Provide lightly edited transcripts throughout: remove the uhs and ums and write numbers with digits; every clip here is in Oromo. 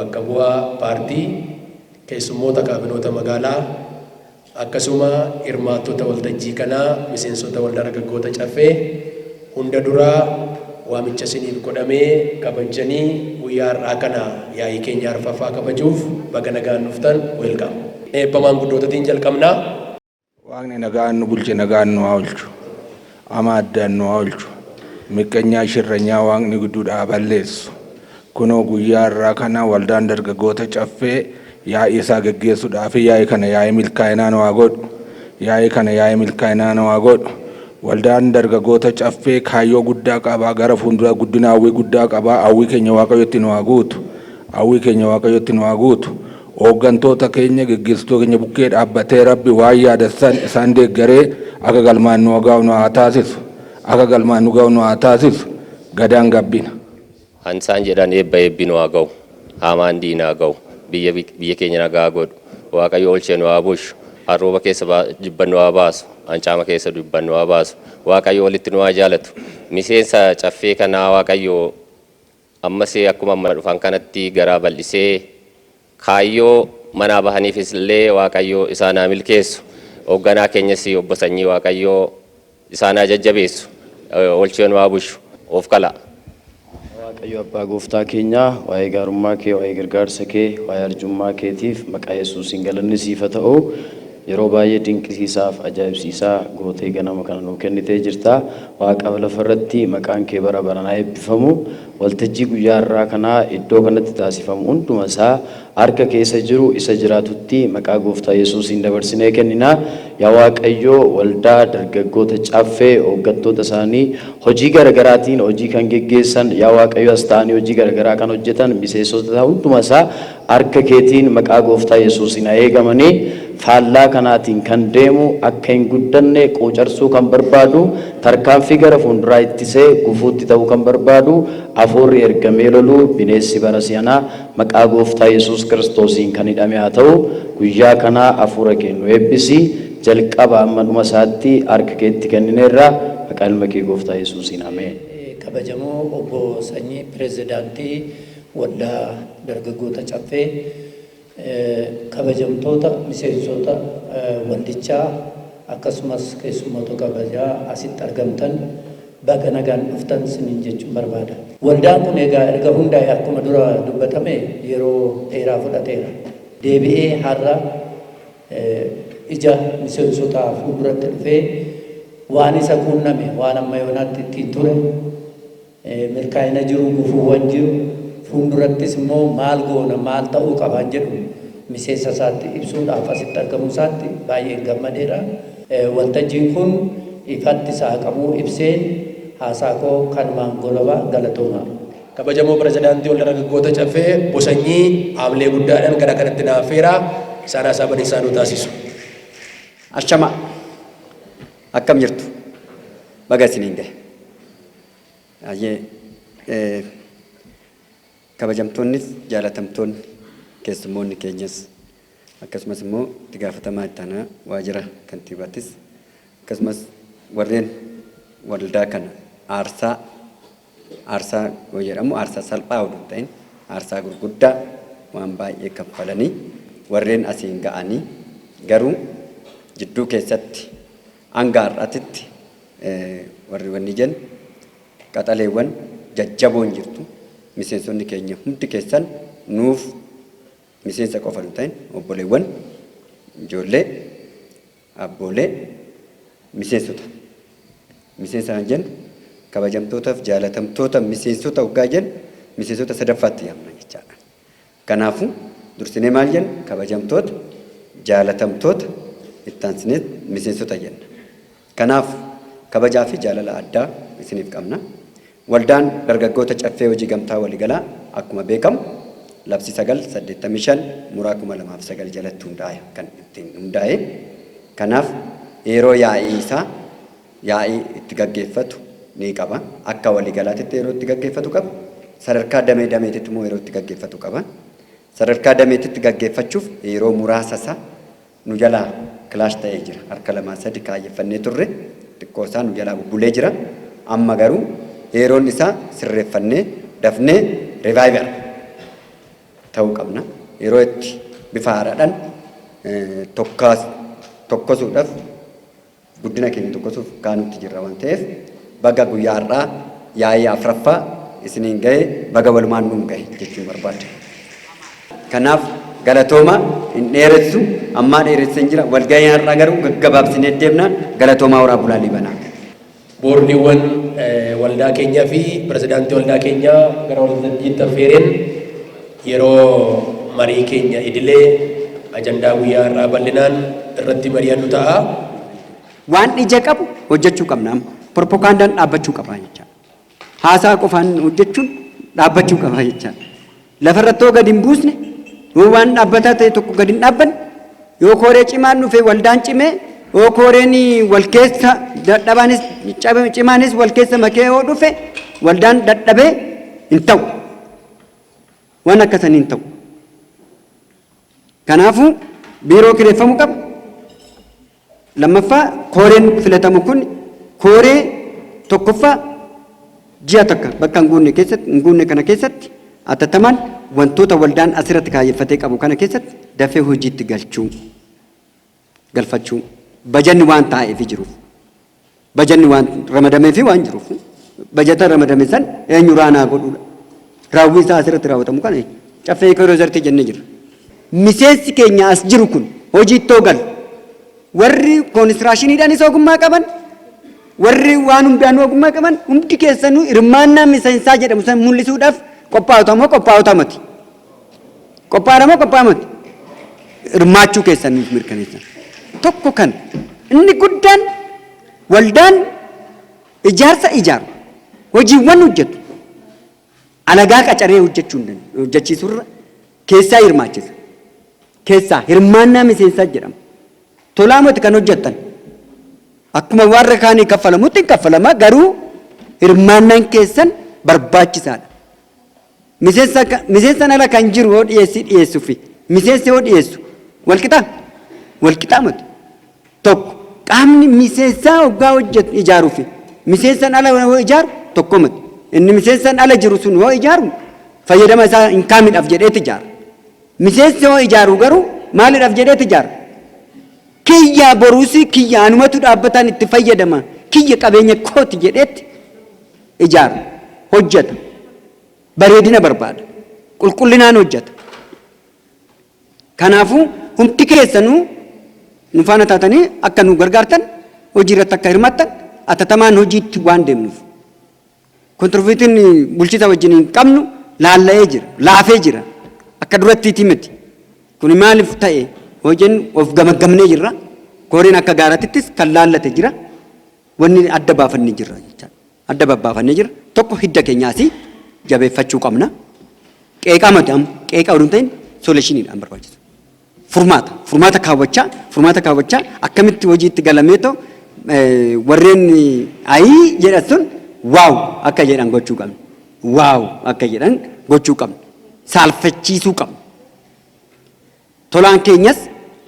Bakka bu'aa paartii, keessummoota kaabinoota magaalaa, akkasuma hirmaattota waltajjii kanaa, miseensota waldaa dargaggoota Caffee, hunda duraa waamicha isiniif godhamee kabajanii guyyaa har'aa kana yaa'ii keenya arfaffaa kabajuuf baga nagaan dhuftan, welcome. Eebba maanguddootatiin jalqabnaa. Waaqni nagaan nu bulche, nagaan nu haa oolchu. Ama addaan nu haa oolchu. Miqqanyaa shirranyaa Waaqni gidduudhaa balleessu. Kunoo guyyaa har'aa kana waldaan dargaggoota Caffee yaa'ii isaa geggeessuudhaaf, yaa'ii kana yaa'ii milkaa'inaa nu haa godhu. Yaa'ii kana yaa'ii milkaa'inaa nu haa godhu. Waldaan dargaggoota Caffee kaayyoo guddaa qabaa, gara fuulduraa guddina hawwii guddaa qabaa. Hawwii keenya Waaqayyotti nu haa guutu. Hawwii keenya Waaqayyotti nu haa guutu. Hooggantoota keenya, geggeessitoota keenya bukkee dhaabbatee Rabbi waan yaadassan isaan deeggaree akka galmaan nu ga'u nu haa taasisu. Akka galmaan nu ga'u nu haa taasisu. Gadaan gabbina. Hansaan jedhan, eebba eebbi nu haa ga'u. Hamaan diinaa ga'u. Biyya keenya nagaa godhu. Waaqayyo oolchee nu haa bushu. Arrooba keessa jibban nu haa baasu. Ancaama keessa dubban nu haa baasu. Waaqayyo walitti nu haa jaalatu. Miseensa Caffee kanaa Waaqayyo ammas akkuma amma dhufan kanatti garaa bal'isee kaayyoo manaa bahaniifis illee Waaqayyo isaan haa milkeessu. Hoogganaa keenyas obbo Sanyii Waaqayyo isaan haa jajjabeessu. Oolchee nu haa bushu. Of kala. Waaqayyo abbaa gooftaa keenyaa, waa'ee gaarummaa kee, waa'ee gargaarsa kee, waa'ee arjummaa keetiif maqaa Yesuusiin galanni siif haa ta'u. Yeroo baay'ee dinqisiisaaf ajaa'ibsiisaa gootee ganama kana nuu kennitee jirta. Waaqa lafarratti maqaan kee bara baraan haa eebbifamu. Waltajjii guyyaa har'aa kanaa iddoo kanatti taasifamu hunduma isaa harka keessa jiru isa jiraatutti maqaa gooftaa Yesuusiin dabarsinee kennina. Yaa Waaqayyo, waldaa dargaggoota Caffee, hooggantoota isaanii, hojii garaagaraatiin hojii kan geggeessan, yaa Waaqayyo, as ta'anii hojii garaagaraa kan hojjetan miseensota hunduma isaa harka keetiin maqaa gooftaa Yesuusiin haa eegamanii. Faallaa kanaatiin kan deemu, akka hin guddanne quucarsuu kan barbaadu, tarkaanfii gara fuulduraa ittisee gufuutti ta'uu kan barbaadu, hafuurri ergamee loluu bineensi bara si'anaa maqaa gooftaa Yesuus Kiristoosiin kan hidhame haa ta'u. Guyyaa kanaa hafuura kennu eebbisi. Jalqaba amma dhuma isaatti harka keetti kennineerra, maqaa ilma kee gooftaa Yesuusiin, ameen. Kabajamoo obbo Sanyii, pirezidaantii waldaa dargaggoota Caffee, kabajamtoota miseensota waldichaa, akkasumas keessummoota kabajaa asitti argamtan, baga nagaan dhuftan isiniin jechuun barbaada. Waldaan kun egaa erga hundaa'e, akkuma dura dubbatame, yeroo dheeraa fudhateera. Deebi'ee har'a ija miseensotaa fuulduratti dhufee waan isa quunname, waan amma yoonaatti ittiin ture, milkaa'ina jiru, gufuuwwan jiru, fuuldurattis immoo maal goona, maal ta'uu qabaan jedhu miseensa isaatti ibsuudhaaf asitti argamuu isaatti baay'een gammadeera. Waltajjiin kun ifatti saaqamuu ibseen haasaa koo kanumaan golobaa, galatoomaa. Kabajamoo pirezidaantii waldaa dargaggoota Caffee obbo Sanyii haamlee guddaadhaan gara kanatti na affeera. Isaan haasaa baniinsaa nu taasisu. Ashama, akkam jirtu? Baga isiniin gahe. Baay'ee kabajamtoonnis jaalatamtoonni keessummoonni keenyas, akkasumas immoo itti gaafatamaa itti aanaa waajjira kantiibaattis, akkasumas warreen waldaa kana aarsaa, aarsaa yoo jedhamu aarsaa salphaa oduu hin ta'in, aarsaa gurguddaa waan baay'ee kaffalanii warreen asiin ga'anii, garuu jidduu keessatti hanga har'aatitti warri wanni jennu qaxaleewwan jajjaboon jirtu. Miseensonni keenya hundi keessan nuuf miseensa qofa nu ta'in, obboleewwan, ijoollee, abboolee, miseensota. Miseensa kan jennu kabajamtootaaf jaalatamtoota miseensota hoggaa jennu miseensota sadaffaatti yaamna jechaadha. Kanaafuu dursinee maal jenna? Kabajamtoota, jaalatamtoota, itti aansinee miseensota jenna. Kanaaf kabajaa fi jaalala addaa isiniif qabna. Waldaan dargaggoota Caffee Hojii Gamtaa Waliigalaa akkuma beekamu labsii 985 muraa 2009 jalatti hundaa'e kan ittiin hundaa'e. Kanaaf yeroo yaa'ii isaa yaa'ii itti gaggeeffatu ni qaba. Akka waliigalaatitti yeroo itti gaggeeffatu qaba. Sadarkaa damee dameetitti immoo yeroo itti gaggeeffatu qaba. Sadarkaa dameetitti gaggeeffachuuf yeroo muraasa isaa nu jalaa clash ta'ee jira. Harka lamaa sadi kaayyeffannee turre, xiqqoo isaa nu jalaa bubbulee jira. Amma garuu yeroon isaa sirreeffannee dafnee revival. ta'uu qabna. Yeroo itti bifa haaraadhaan tokkaas tokkosuudhaaf guddina keenya tokkosuuf kaanutti jirra waan ta'eef baga guyyaa har'aa yaa'ii afraffaa isiniin gahe, baga walumaan nuun gahe jechuun barbaada. Kanaaf galatooma, hin dheeressu, ammaa dheeressee jira. Walgahii har'aa garuu gaggabaabsinee deemna. Galatoomaa, horaa bulaa, libanaa. Boordiiwwan waldaa keenyaa fi pirezidaantii waldaa keenyaa gara waltajjiitti affeereen yeroo marii keenya idilee ajandaa guyyaa har'aa bal'inaan irratti mari'annu ta'a. Waan ija qabu hojjechuu qabna amma. Propagandaan dhaabbachuu qaba jechaadha. Haasaa qofaan hojjechuun dhaabbachuu qaba jechaadha. Lafarratti yoo gadi hin buusne, yoo waan dhaabbataa ta'e tokko gadi hin dhaabbanne, yoo kooree cimaan dhufe waldaan cimee, yoo kooreen wal keessa dadhabaanis cimaanis wal keessa makee yoo dhufe, waldaan dadhabee hin ta'u. Waan akkasanii hin ta'u. Kanaafuu biiroo kireeffamuu qaba. Lammaffaa, kooreen filatamu kun kooree tokkoffaa ji'a takka bakka hin guunne keessatti, hin guunne kana keessatti, atattamaan wantoota waldaan asirratti kaayyeffatee qabu kana keessatti dafee hojiitti galchuu galfachuu, bajanni waan taa'eefii jiruuf, bajanni waan ramadameefii waan jiruuf, bajata ramadame san eenyu raanaa godhuudha. Raawwii isaa asirratti raawwatamu kana caffee eco resort jennee jirra. Miseensi keenya as jiru kun hojiittoo galu, warri constructioniidhaanis ogummaa qaban, warri waan hundaan ogummaa qaban, hundi keessanuu hirmaannaa miseensaa jedhamu san mul'isuudhaaf qophaa'ota moo qophaa'ota miti? Qophaa'aadha moo qophaa'aa miti? Hirmaachuu keessan nuuf mirkaneessan. Tokko kan inni guddaan, waldaan ijaarsa ijaaru, hojiiwwan hojjetu alagaa qacaree hojjechuu hin danda'u. Hojjechiisurra keessaa hirmaachisa. Keessaa hirmaannaa miseensaa jedhama. Tolaa miti kan hojjettan. Akkuma warra kaanii kaffalamutti hin kaffalama, garuu hirmaannaan keessan barbaachisaadha. Miseensan ala kan jiru yoo dhiyeessii dhiyeessuu fi miseensi yoo dhiyeessu walqixaa? Walqixaa miti. Tokko qaamni miseensaa hoggaa hojjetu ijaaruu fi miseensan ala yoo ijaaru tokko miti. Inni miseensan ala jiru sun yoo ijaaru fayyadama isaa hin kaamidhaaf jedheeti ijaara. Miseensi yoo ijaaru garuu maalidhaaf jedheeti ijaara? Kiyya boruusi kiyya, anumatu dhaabbataan itti fayyadama, kiyya, qabeenya kooti jedheetti ijaara, hojjeta. Bareedina barbaada. Qulqullinaan hojjeta. Kanaafuu hundi keessanuu nu faana taatanii akka nu gargaartan, hojii irratti akka hirmaattan, atatamaan hojiitti waan deemnuuf. Contribution bulchiisa wajjin hin qabnu laalla'ee jira, laafee jira. Akka durattiiti miti. Kuni maaliif ta'e hojiin of gamaggamnee jirra. Kooreen akka gaaratittis kan laallate jira. Wanni adda baafannee jirra jechaadha. Adda babbaafannee jira. Tokko, hidda keenyaasii jabeeffachuu qabna. Qeeqaa mati amma qeeqaa oduu hin ta'in solutioniidhaan barbaachisu. Furmaata kaawwachaa akkamitti hojiitti galamee ta'u warreen ayii jedhan sun wow akka jedhan gochuu qabna. Wow akka jedhan gochuu qabna. Saalfachiisuu qabna. Tolaan keenyas,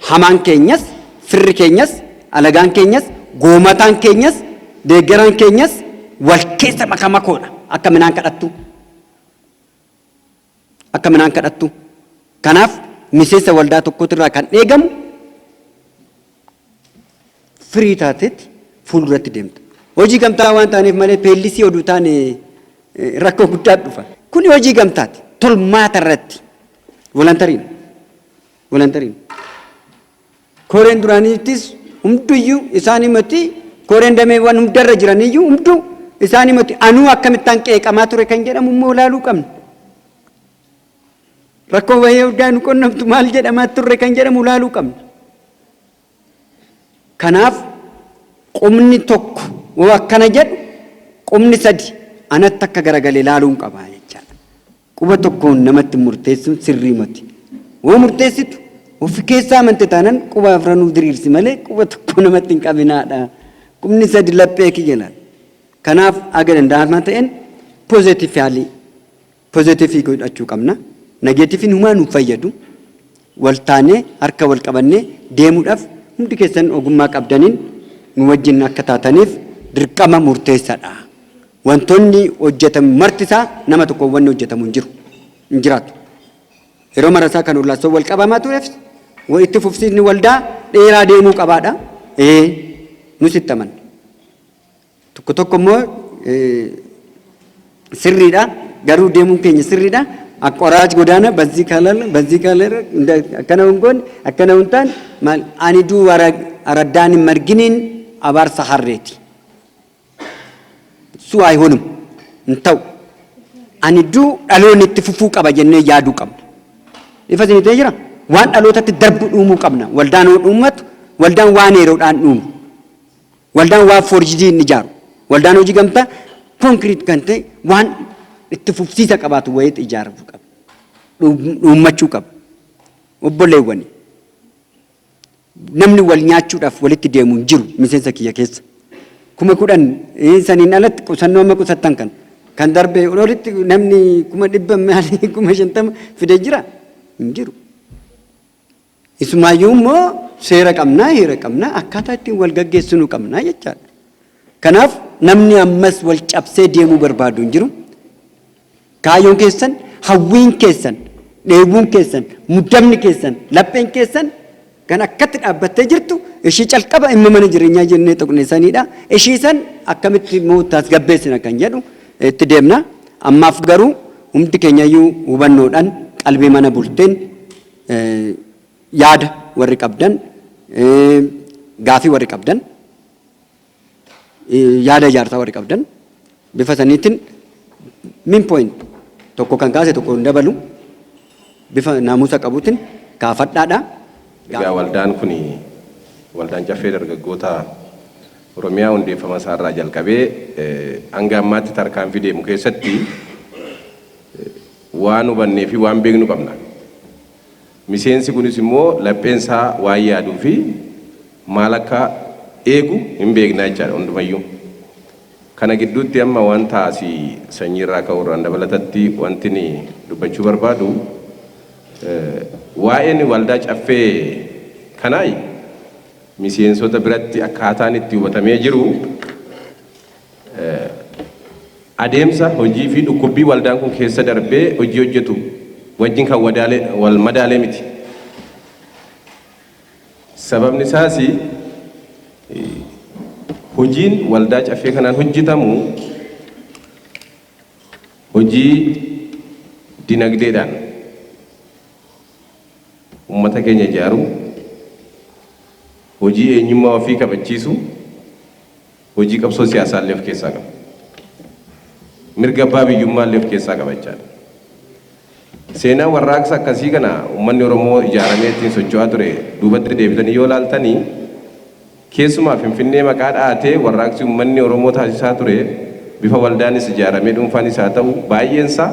hamaan keenyas, firri keenyas, alagaan keenyas, goomataan keenyas, deeggaraan keenyas wal keessa makamakoodha akka midhaan kadhattu. Akka midhaan kadhattu. Kanaaf miseensa waldaa tokkootirraa kan eegamu firii taateetti fuulduratti deemta. Hojii gamtaa waan taaneef malee peellisii oduu taane rakkoo guddaa dhufa. Kuni hojii gamtaati. Tolmaata irratti. Voluntaryiin. Voluntaryiin. Koreen duraaniittis hunduyyuu isaan himati, koreen dameewwan hundarra jiraniyyuu hunduu isaan himati, anuu akkamittaan qeeqamaa ture kan jedhamu immoo ilaaluu qabna. Rakkoo wayii guddaa nu qunnamtu maal jedhamaa turre kan jedhamu ilaaluu qabna. Kanaaf qubni tokko yoo akkana jedhu, qubni sadi anatti akka garagalee ilaaluun qaba jechaadha. Quba tokkoon namatti murteessuun sirrii miti. Yoo murteessitu ofi keessaa amante taanan quba afranuu diriirsi malee quba tokko namatti hin qabinaadha. Qubni sadi laphee kiyya laala. Kanaaf aga danda'amaa ta'een positively positive godhachuu qabna. Negativeiin humaa nu fayyadu. Wal taanee harka wal qabannee deemuudhaaf hundi keessan ogummaa qabdaniin nu wajjin akka taataniif dirqama murteessaadha. Wantoonni hojjetamu marti isaa nama tokkoon wanni hojjetamu hin jiru. Hin jiraatu. Yeroo marasaa kan ollaasoo wal qabamaa tureef itti fufsiisni waldaa dheeraa deemuu qabaadha. Ee, nus itti amanna. Tokko tokko immoo sirriidha, garuu deemuun keenya sirriidha. Aqqoraaj godaana bazzii kaalala bazzii kaalala akkana hin goone, akkana hin taane, maal ani duu araddaan hin marginiin abaarsa harreeti. Su አይሆንም hin ta'u. Ani duu dhaloonni itti fufuu qaba jennee yaaduu qabna. Ifa isin ta'ee jira. Waan dhalootatti darbu dhuumuu qabna. Waldaan yoo dhuummatu, waldaan waan yeroodhaan dhuumu. Waldaan waan forjidii hin ijaaru. Waldaan hojii gamtaa concrete kan ta'e, waan itti fufsiisa qabaatu wayiitti ijaaramuu qaba. Dhuummachuu qaba. Obboleewwani. Namni wal nyaachuudhaaf walitti deemu hin jiru miseensa kiyya keessa. 10,000 saniin alatti qusannoo amma qusattan kan darbe olitti namni 100,000 maalii 50,000 fidee jira hin jiru. Isumaayyuu immoo seera qabnaa, heera qabnaa, akkaataa ittiin wal gaggeessinu qabnaa jechaadha. Kanaaf namni ammas wal cabsee deemuu barbaadu hin jiru. Kaayyoon keessan, hawwiin keessan, dheebuun keessan, muddamni keessan, lapheen keessan kan akkatti dhaabbattee jirtu ishii calqaba dhimma mana jireenyaa jennee tuqne sanidha. Ishii san akkamitti immoo tasgabbeessina kan jedhu itti deemna. Ammaaf garuu hundi keenyayyuu hubannoodhaan qalbii mana bulteen yaada warri qabdan, gaafii warri qabdan, yaada ijaarsaa warri qabdan bifa saniitiin min point tokko kan kaase tokko hin dabalu, bifa naamusa qabuutiin kaafadhaadha. Egaa waldaan kun, waldaan Caffee Dargaggoota Oromiyaa, hundeeffama isaarraa jalqabee hanga ammaatti tarkaanfii deemu keessatti waan hubannee fi waan beeknu qabna. Miseensi kunis immoo lapheensaa waan yaaduu fi maal akka eegu hin beekna jechaadha hundumayyuu. Kana gidduutti amma wanta asii sanyiirraa ka'uurraan dabalatatti wanti ni dubbachuu barbaadu, waa'een waldaa caffee kanaayi miseensota biratti akkaataan itti hubatamee jiru adeemsa hojii fi dhukkubbii waldaan kun keessa darbee hojii hojjetu wajjin kan wal madaalee miti. Sababni isaas hojiin waldaa caffee kanaan hojjetamu hojii dinagdeedhaan uummata keenya ijaaruu, hojii eenyummaa ofii kabachiisu, hojii qabsoo siyaasaa illee of keessaa qaba. Mirga abbaa biyyummaa illee of keessaa qaba jechaadha. Seenaa warraaqsa akkasii kana uummanni Oromoo ijaaramee ittiin socho'aa ture duubatti deebitanii yoo ilaaltanii, keessumaa Finfinnee maqaa dhahatee warraaqsi uummanni Oromoo taasisaa ture bifa waldaanis ijaaramee dhuunfaanis haa ta'u, baay'eensaa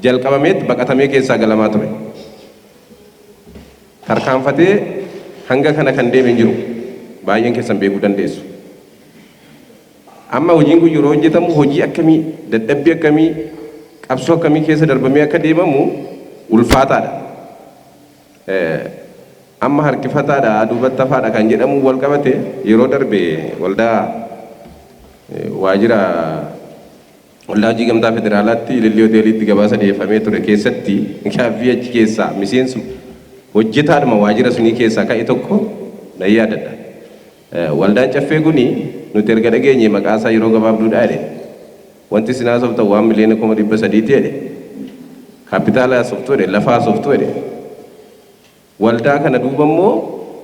jalqabameetti baqatamee keessaa galamaa ture. Tarkaanfatee hanga kana kan deeme hin jiru. Baay'een keessan beekuu dandeessu. Amma hojiin kun yeroo hojjetamu hojii akkamii, dadhabbii akkamii, qabsoo akkamii keessa darbamee akka deemamu ulfaataadha. Amma harkifataadha, duubatti hafaadha kan jedhamu wal qabate, yeroo darbe waldaa waajjira waldaa hojii gamtaa federaalaatti Ilillii Hoteeliitti gabaasa dhiyeeffamee ture keessatti gaaffii achi keessaa miseensu hojjetaadhuma waajjira sunii keessaa ka'e tokko nan yaadadha. Waldaan caffee kuni nuti erga dhageenye maqaa isaa yeroo gabaabduudha jedhe. Wanti isin haasoftan waan 300,000,000ti jedhe. Kaapitaala haasoftu jedhe, lafa haasoftu jedhe. Waldaa kana duuba immoo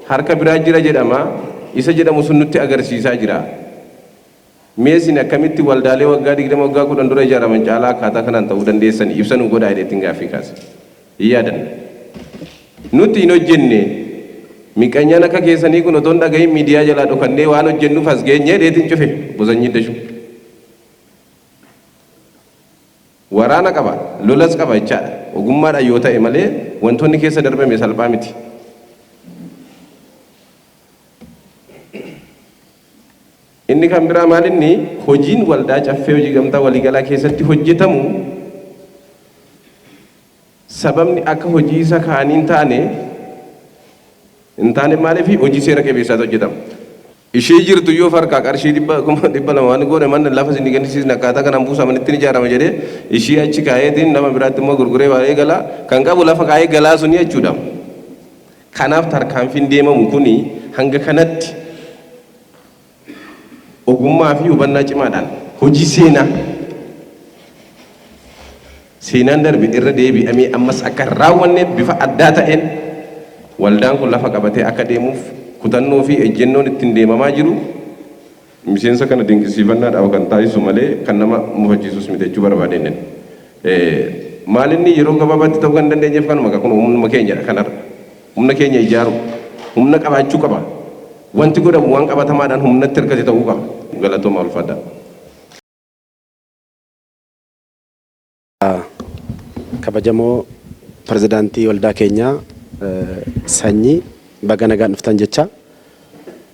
harka biraa jira jedhama, isa jedhamu sun nutti agarsiisaa jira. Mee isin akkamitti waldaalee waggaa 20, waggaa 10 dura ijaaraman caalaa akkaataa kanaan ta'uu dandeessan ibsa nu godhaa jedheetiin gaaffii kaase. Hin yaadanna. Nuti hin hojjenne, miqanyaan akka keessanii kun otoo hin dhagahin miidiyaa jalaa dhokannee waan hojjennuuf as geenye jedheetiin cufe obbo Sanyii Dashuu. Waraana qaba, lolas qaba jechaadha. Ogummaadhaan yoo ta'e malee wantoonni keessa darbame salphaa miti. Inni kan biraa maal inni, hojiin waldaa caffee hojii gamtaa waliigalaa keessatti hojjetamu sababni akka hojii isa kaanii hin taane maaliif hojii seera qabeessaatu hojjetama. Ishee jirtu yoo farkaa qarshii 200,000 waan goone, manni lafa isin kennisiisne akkaataa kanaan buusaa, manitti ni ijaarama jedhee ishii achi kaayeetiin nama biraatti immoo gurguree baay'ee galaa kan qabu lafa kaayee galaa suni jechuudha. Kanaaf tarkaanfiin deemamu kuni hanga kanatti ogummaa fi hubannaa cimaadhaan hojii seenaa seenaan darbe irra deebi'amee ammas akka hin raawwanneef bifa addaa ta'een waldaan kun lafa qabatee akka deemuuf kutannoo fi ejjennoon ittiin deemamaa jiru miseensa kana dinqisiifannaadhaaf kan taasisu malee kan nama mufachiisus miti jechuu barbaadeen. Maalinni yeroo gabaabaatti ta'uu kan dandeenyeef kanuma, kun humnuma keenyadha kanarra. Humna keenya ijaaru, humna qabaachuu qaba. Wanti godhamu waan qabatamaadhaan humnatti hirkate ta'uu qaba. Galatooma, ulfaadhaa. Kabajamoo pirezidaantii waldaa keenyaa Sanyii, baga nagaan dhuftan jecha.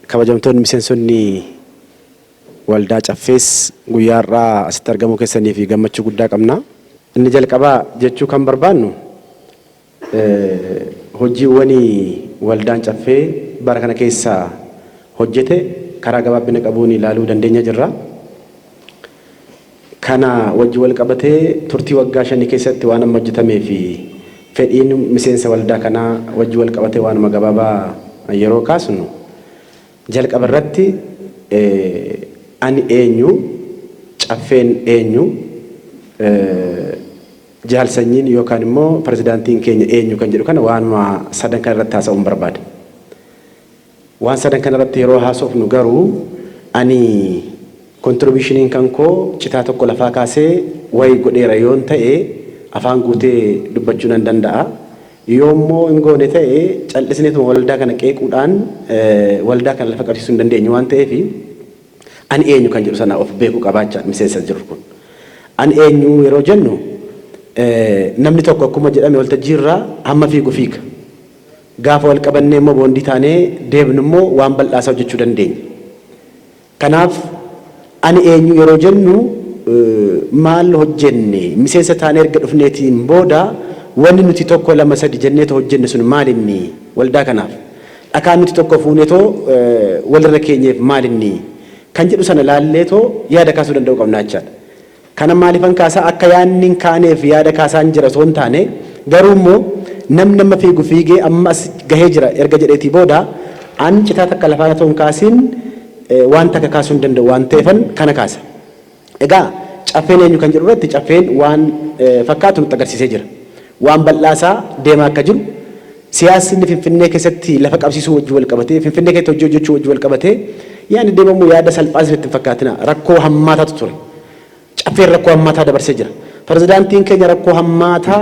Kabajamtoonni miseensonni waldaa Caffees, guyyaa har'aa asitti argamuu keessanii fi gammachuu guddaa qabna. Inni jalqabaa jechuu kan barbaannu, hojiiwwan waldaan Caffee bara kana keessa hojjete karaa gabaabbina qabuun ilaaluu dandeenya jirra. Kana wajji wal qabatee turtii waggaa 5 keessatti waan amma hojjetamee fi fedhiin miseensa waldaa kanaa wajji wal qabatee waanuma gabaabaa yeroo kaasnu, jalqaba irratti ani eenyu, Caffeen eenyu, Jaal Sanyiin yookaan immoo pirezidaantiin keenya eenyu kan jedhu kana waanuma sadan kana irratti haasa'uun barbaada. Waan sadan kana irratti yeroo haasofnu garuu ani contributioniin kan koo citaa tokko lafaa kaasee wayi godheera yoon ta'e afaan guutee dubbachuu nan danda'a. Yoo immoo hin goone ta'e, cal'isneetuma waldaa kana qeequudhaan waldaa kana lafa qabsiisuu hin dandeenyu waan ta'eef, ani eenyu kan jedhu sana of beekuu qabaachaa miseensa jiru kun. Ani eenyu yeroo jennu, namni tokko akkuma jedhame waltajjii irraa hamma fiigu fiiga. Gaafa wal qabannee immoo boondii taanee deemnu immoo waan bal'aasaa hojjechuu dandeenya. Kanaaf ani eenyu yeroo jennu, maal hojjenne, miseensa taanee erga dhufneetiin booda wanni nuti tokko, lama, sadi jenneetoo hojjenne sun maalinni waldaa kanaaf? Dhakaan nuti tokko fuuneetoo walirra keenyeef maalinni kan jedhu sana laalleetoo yaada kaasuu danda'uu qabna jechaadha. Kana maaliifan kaasaa? Akka yaadni hin kaaneef yaada kaasaan jira osoo hin taane, garuu immoo namni amma fiigu fiigee amma as gahee jira erga jedheetii booda an citaa takka lafaa otoo hin kaasiin waan takka kaasuu hin danda'u waan ta'eefan kana kaasa. Egaa Caffeen eenyu kan jedhu irratti Caffeen waan fakkaatu nutti agarsiisee jira. Waan bal'aasaa deemaa akka jiru, siyaasni Finfinnee keessatti lafa qabsiisuu wajjin wal qabatee, Finfinnee keessatti hojii hojjechuu wajjin wal qabatee yaadni deemamu yaada salphaa isinitti hin fakkaatina. Rakkoo hammaataatu ture. Caffeen rakkoo hammaataa dabarsee jira. Pirezidaantiin keenya rakkoo hammaataa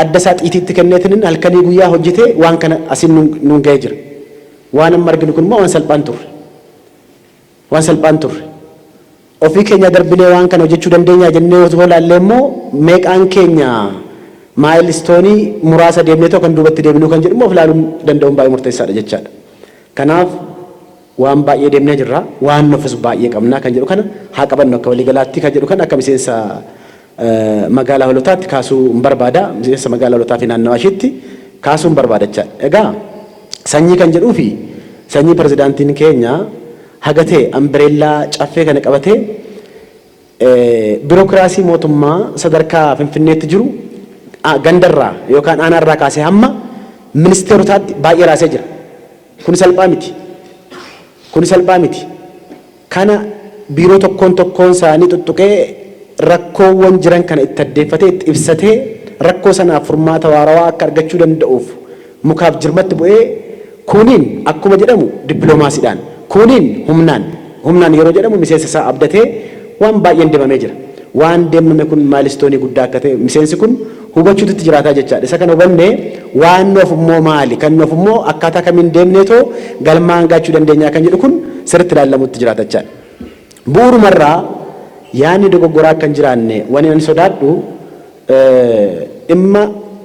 adda isaa xiitiitti kenneetiin halkanii guyyaa hojjetee waan kana asiin nuun gahee jira. Waan amma arginu kun immoo waan salphaan turre. Waan salphaan turre. Ofii keenya darbinee waan kana hojjechuu dandeenya jennee osoo ilaallee immoo, meeqaan keenya milestone muraasa deemnee too kan duubatti deebinuu kan jedhu immoo of ilaaluun danda'uun baay'ee murteessaadha jechaadha. Kanaaf waan baay'ee deemnee jirra, waan nufus baay'ee qabnaa kan jedhu kana haa qabannu akka waliigalaatti kan jedhu kana akka miseensa magaalaa Holotaatti kaasuu hin barbaada. Miseensa magaalaa Holotaa fi naannawaa isheetti kaasuu hin barbaada jechaadha. Egaa Sanyii kan jedhuu fi Sanyii pirezidaantiin keenya haga ta'e umbrella Caffee kana qabatee birookiraasii mootummaa sadarkaa Finfinneetti jiru gandarraa yookaan aanaarraa kaasee hamma ministeerotaatti baay'ee raasee jira. Kun salphaa miti. Kun salphaa miti. Kana biiroo tokkoon tokkoon isaanii tuttuqee rakkoowwan jiran kana itti addeeffatee, itti ibsatee, rakkoo sanaaf furmaata waarawaa akka argachuu danda'uuf mukaaf jirmatti bu'ee, kuuniin akkuma jedhamu dippiloomaasiidhaan, kuuniin humnaan, humnaan yeroo jedhamu miseensa isaa abdatee waan baay'een deemamee jira. Waan deemame kun milestone guddaa akka ta'e miseensi kun hubachuutu itti jiraataa jechaadha. Isa kana hubannee waan nuuf immoo maali? Kan nuuf immoo akkaataa kamiin deemneetoo galmaan gaachuu dandeenyaa kan jedhu kun sirriitti ilaalamuutti jiraata jechaadha. Bu'uurumarraa yaadni dogoggoraa akka hin jiraanne wani ani sodaadhu, dhimma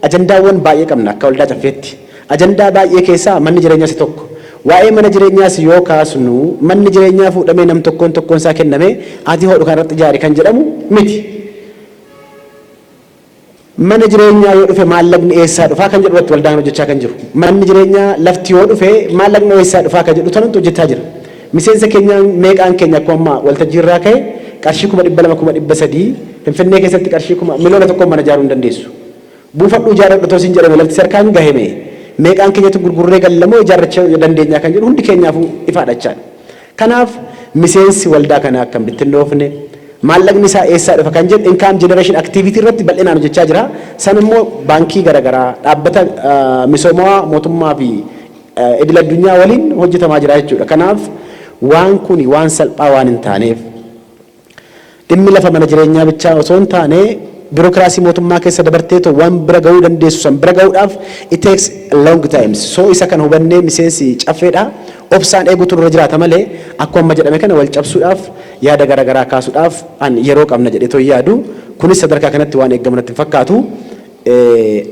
ajandaawwan baay'ee qabna akka waldaa Caffeetti. Ajandaa baay'ee keessaa manni jireenyaa isa tokko. Waa'ee mana jireenyaas yoo kaasnu, manni jireenyaa fuudhamee nam tokkoon tokkoon isaa kennamee ati hodhu kanarratti ijaari kan jedhamu miti. Mana jireenyaa yoo dhufe maallaqni eessaa dhufaa kan jedhu irratti waldaan hojjechaa kan jiru. Manni jireenyaa lafti yoo dhufe maallaqni eessaa dhufaa kan jedhu tanatu hojjechaa jira. Miseensa keenya meeqaan keenya akkuma ammaa waltajjii irraa ka'e qarshii 200,000, 300,000 Finfinnee keessatti qarshii 1,000,000 mana ijaaruu hin dandeessu. Buufadhuu ijaarradhu otoo siin jedhame lafti sarkaan gaheme meeqaan keenyatu gurgurree gallamoo ijaarrachuu dandeenyaa kan jedhu hundi keenyaafuu ifaadha jechaadha. Kanaaf miseensi waldaa kanaa akkam bittinnoofne, maallaqni isaa eessaa dhufa kan jedhu income generation activity irratti bal'inaan hojjechaa jira. San immoo baankii garaagaraa, dhaabbata misoomaa mootummaa fi idil addunyaa waliin hojjetamaa jira jechuudha. Kanaaf waan kuni waan salphaa waan hin taaneef, dhimmi lafa mana jireenyaa bichaa osoo hin taane, biirokiraasii mootummaa keessa dabartee too waan bira ga'uu dandeessu san bira ga'uudhaaf it takes a long time. So isa kan hubannee miseensi caffeedha obsaan eeguutu irra jiraata malee akkuma amma jedhame kana wal cabsuudhaaf, yaada garaagaraa kaasuudhaaf an yeroo qabna jedhee too yaadu. Kunis sadarkaa kanatti waan eeggamu natti hin fakkaatu.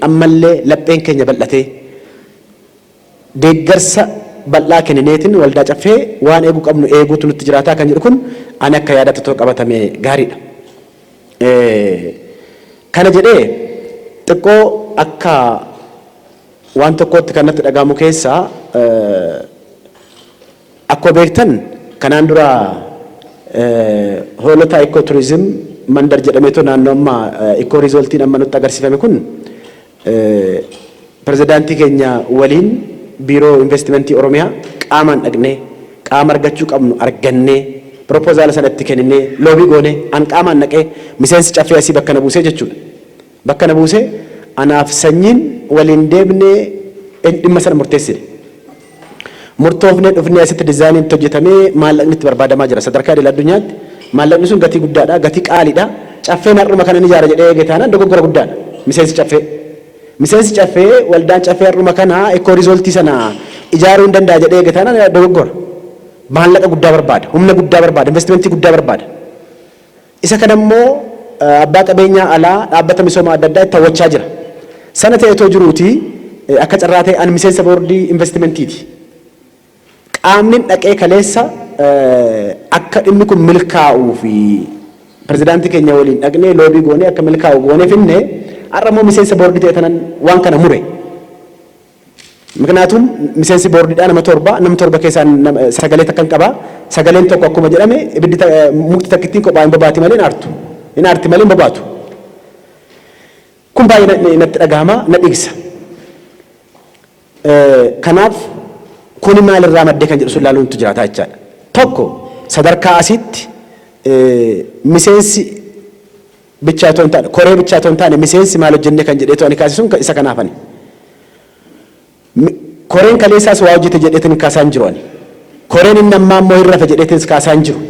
Ammallee lapheen keenya bal'atee deeggarsa bal'aa kennineetiin waldaa caffee waan eeguu qabnu eeguutu nutti jiraataa kan jedhu kun ani akka yaadatti otoo qabatame gaariidha. Kana jedhee xiqqoo akka waan tokkootti kan natti dhagahamu keessaa, akkuma beektan kanaan dura Hoolota Eco Tourism mandar jedhameetu naannoo amma eco resortiin amma nutti agarsiifame kun pirezidaantii keenya waliin biiroo investimentii Oromiyaa qaamaan dhaqnee, qaama argachuu qabnu argannee, proposala sana itti kenninee, lobby goonee, an qaamaan dhaqee, miseensi caffee asii bakka na buusee jechuudha. Bakka na buusee anaaf sanyiin waliin deemnee dhimma sana murteessine. Murtoofnee dhufnee asitti designiin itti hojjetamee maallaqni itti barbaadamaa jira sadarkaa idil addunyaatti. Maallaqni sun gatii guddaadha, gatii qaaliidha. Caffeen har'uma kana ni ijaara jedhee eege taanaan dogoggora guddaadha. Miseensi caffee. Miseensi caffee, waldaan caffee har'uma kana eco resortii sana ijaaruu hin danda'a jedhee eege taanaan dogoggora. Maallaqa guddaa barbaada, humna guddaa barbaada, investimentii guddaa barbaada. Isa kana immoo abbaa qabeenyaa alaa, dhaabbata misooma adda addaa itti hawwachaa jira. Sana ta'e otoo jiruuti akka carraa ta'e ani miseensa boordii investimentiiti. Qaamni dhaqee kaleessa akka dhimmi kun milkaa'uu fi pirezidaantii keenya waliin dhaqnee lobby goonee akka milkaa'u goonee finne, har'a immoo miseensa boordii ta'e tanan waan kana mure. ምክንያቱም miseensi boordiidhaa nama 7, nama 7 keessaa sagalee takkan qaba. Sagaleen tokko akkuma jedhame ibiddi mukti takkittiin kophaa hin bobaati malee hin aartu. Hin aarti malee hin bobaatu. Kun baay'ee natti dhagahama, na dhigsa. Kanaaf kuni maalirraa maddee kan jedhu sun ilaaluun jiraata jechaadha. Tokko sadarkaa asitti miseensi bichaa otoo hin taane, koree bichaa otoo hin taane, miseensi maal hojjenne kan jedhee ani kaasisuun isa kanaafani. Koreen kaleessaas waa hojjete jedheetiin kaasaa hin jiru ani. Koreen inni ammaa immoo hin rafe jedheetiin kaasaa hin jiru.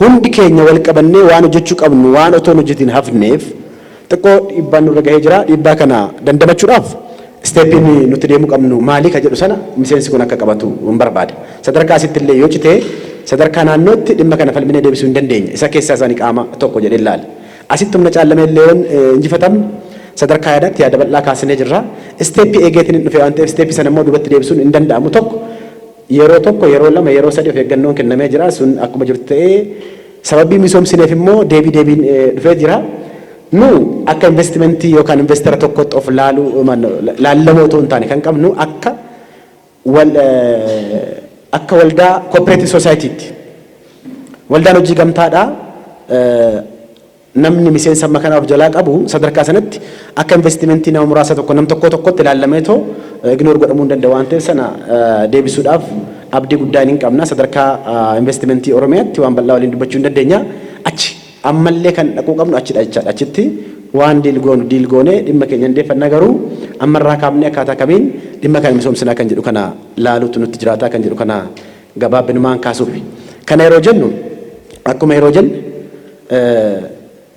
Hundi keenya wal qabannee waan hojjechuu qabnu waan otoo hin hojjetiin hafneef xiqqoo dhiibbaan nurra gahee jira. Dhiibbaa kana dandamachuudhaaf stepiin nuti deemuu qabnu maali ka jedhu sana miseensi kun akka qabatu hin barbaada. Sadarkaa asitti illee yoo citee sadarkaa naannootti dhimma kana falminee deebisuu hin dandeenya. Isa keessaa isaanii qaama tokko jedhee ilaala. Asitti humna caallamee illee yoon injifatamne sadarkaa yaadaatti yaada bal'aa kaasnee jirra. Stepii eegeetiin hin dhufe waan ta'eef stepii sana immoo duubatti deebisuun hin danda'amu. Tokko yeroo tokko, yeroo lama, yeroo sadi of eeggannoon kennamee jira. Sun akkuma jirtu ta'ee sababii misoomsineef immoo deebii deebiin dhufee jira. Nu akka investimentii yookaan investora tokkotti of laaluu laallamoo otoo hin taane kan qabnu akka waldaa cooperative societytti. Waldaan hojii gamtaadhaa namni miseensa amma kana of jalaa qabu sadarkaa sanatti akka investimentii nama muraasa tokko nam tokko tokkotti ilaallameetoo ignore godhamuu hin danda'u waan ta'eef sana deebisuudhaaf abdii guddaa hin qabna. Sadarkaa investimentii Oromiyaatti waan bal'aa waliin dubbachuu hin dandeenya. Achi ammallee kan dhaquu qabnu achidha jechaadha. Achitti waan deal goonu deal goonee dhimma keenya hin garuu ammarraa kaafnee akkaataa kamiin dhimma kana misoomsinaa kan jedhu kana laaluutu nutti jiraataa kan jedhu kana gabaabbinumaan kaasuuf. Kana yeroo jennu, akkuma yeroo jennu,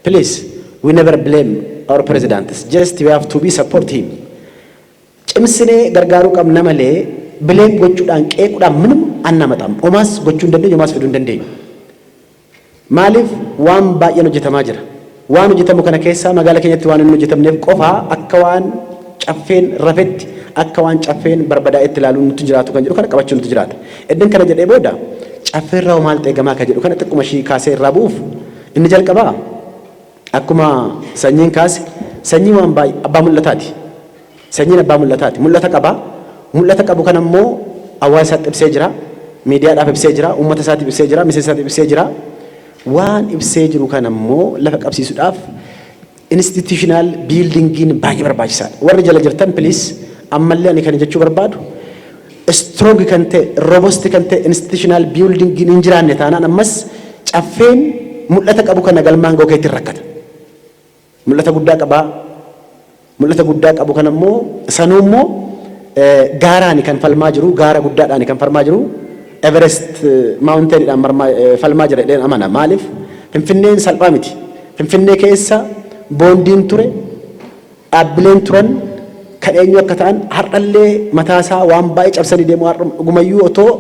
please, we never blame our presidents, just we have to be support him. Cimsinee gargaaruu qabna malee blame gochuudhaan, qeequudhaan ምንም አናመጣም. Omaas gochuu hin dandeenyu, omaas fiduu hin dandeenyu. Maaliif? Waan baay'een hojjetamaa jira. Waan hojjetamu kana keessaa magaalaa keenyatti waan hin hojjetamneef qofaa akka waan caffeen rafetti, akka waan caffeen barbadaa'etti ilaaluun nutti jiraatu kan jedhu kana qabachuun nutti jiraata. Iddin kana jedhee booda caffeerraa maal eegamaa kan jedhu kana xiqquma ishii kaasee irraa bu'uuf, inni jalqabaa akkuma sanyiin kaase, sanyii waan baay'ee abbaa mul'ataati. Sanyiin abbaa mul'ataati. Mul'ata qaba. Mul'ata qabu kana immoo hawaasa isaatti ibsee jira. Miidiyaadhaaf ibsee jira, uummata isaatiif ibsee jira, miseensa isaatiif ibsee jira. Waan ibsee jiru kana immoo lafa qabsiisuudhaaf institutional buildingiin baay'ee barbaachisaadha. Warri jala jirtan, please, ammallee ani kan jechuu barbaadu, strong kan ta'e, robust kan ta'e institutional buildingiin hin jiraanne taanaan, ammas Caffeen mul'ata qabu kana galmaan ga'uu keetti rakkata. Mul'ata guddaa qabaa. Mul'ata guddaa qabu kana immoo sanuu immoo gaaraani kan falmaa jiru, gaara guddaadhaani kan falmaa jiru, Everest mountainidhaan falmaa jira jedheen amana. Maaliif? Finfinneen salphaa miti. Finfinnee keessa boondiin ture, dhaabbileen turan kan eenyu akka ta'an har'allee mataasaa waan baay'ee cabsanii deemu. Har'a dhugumayyuu otoo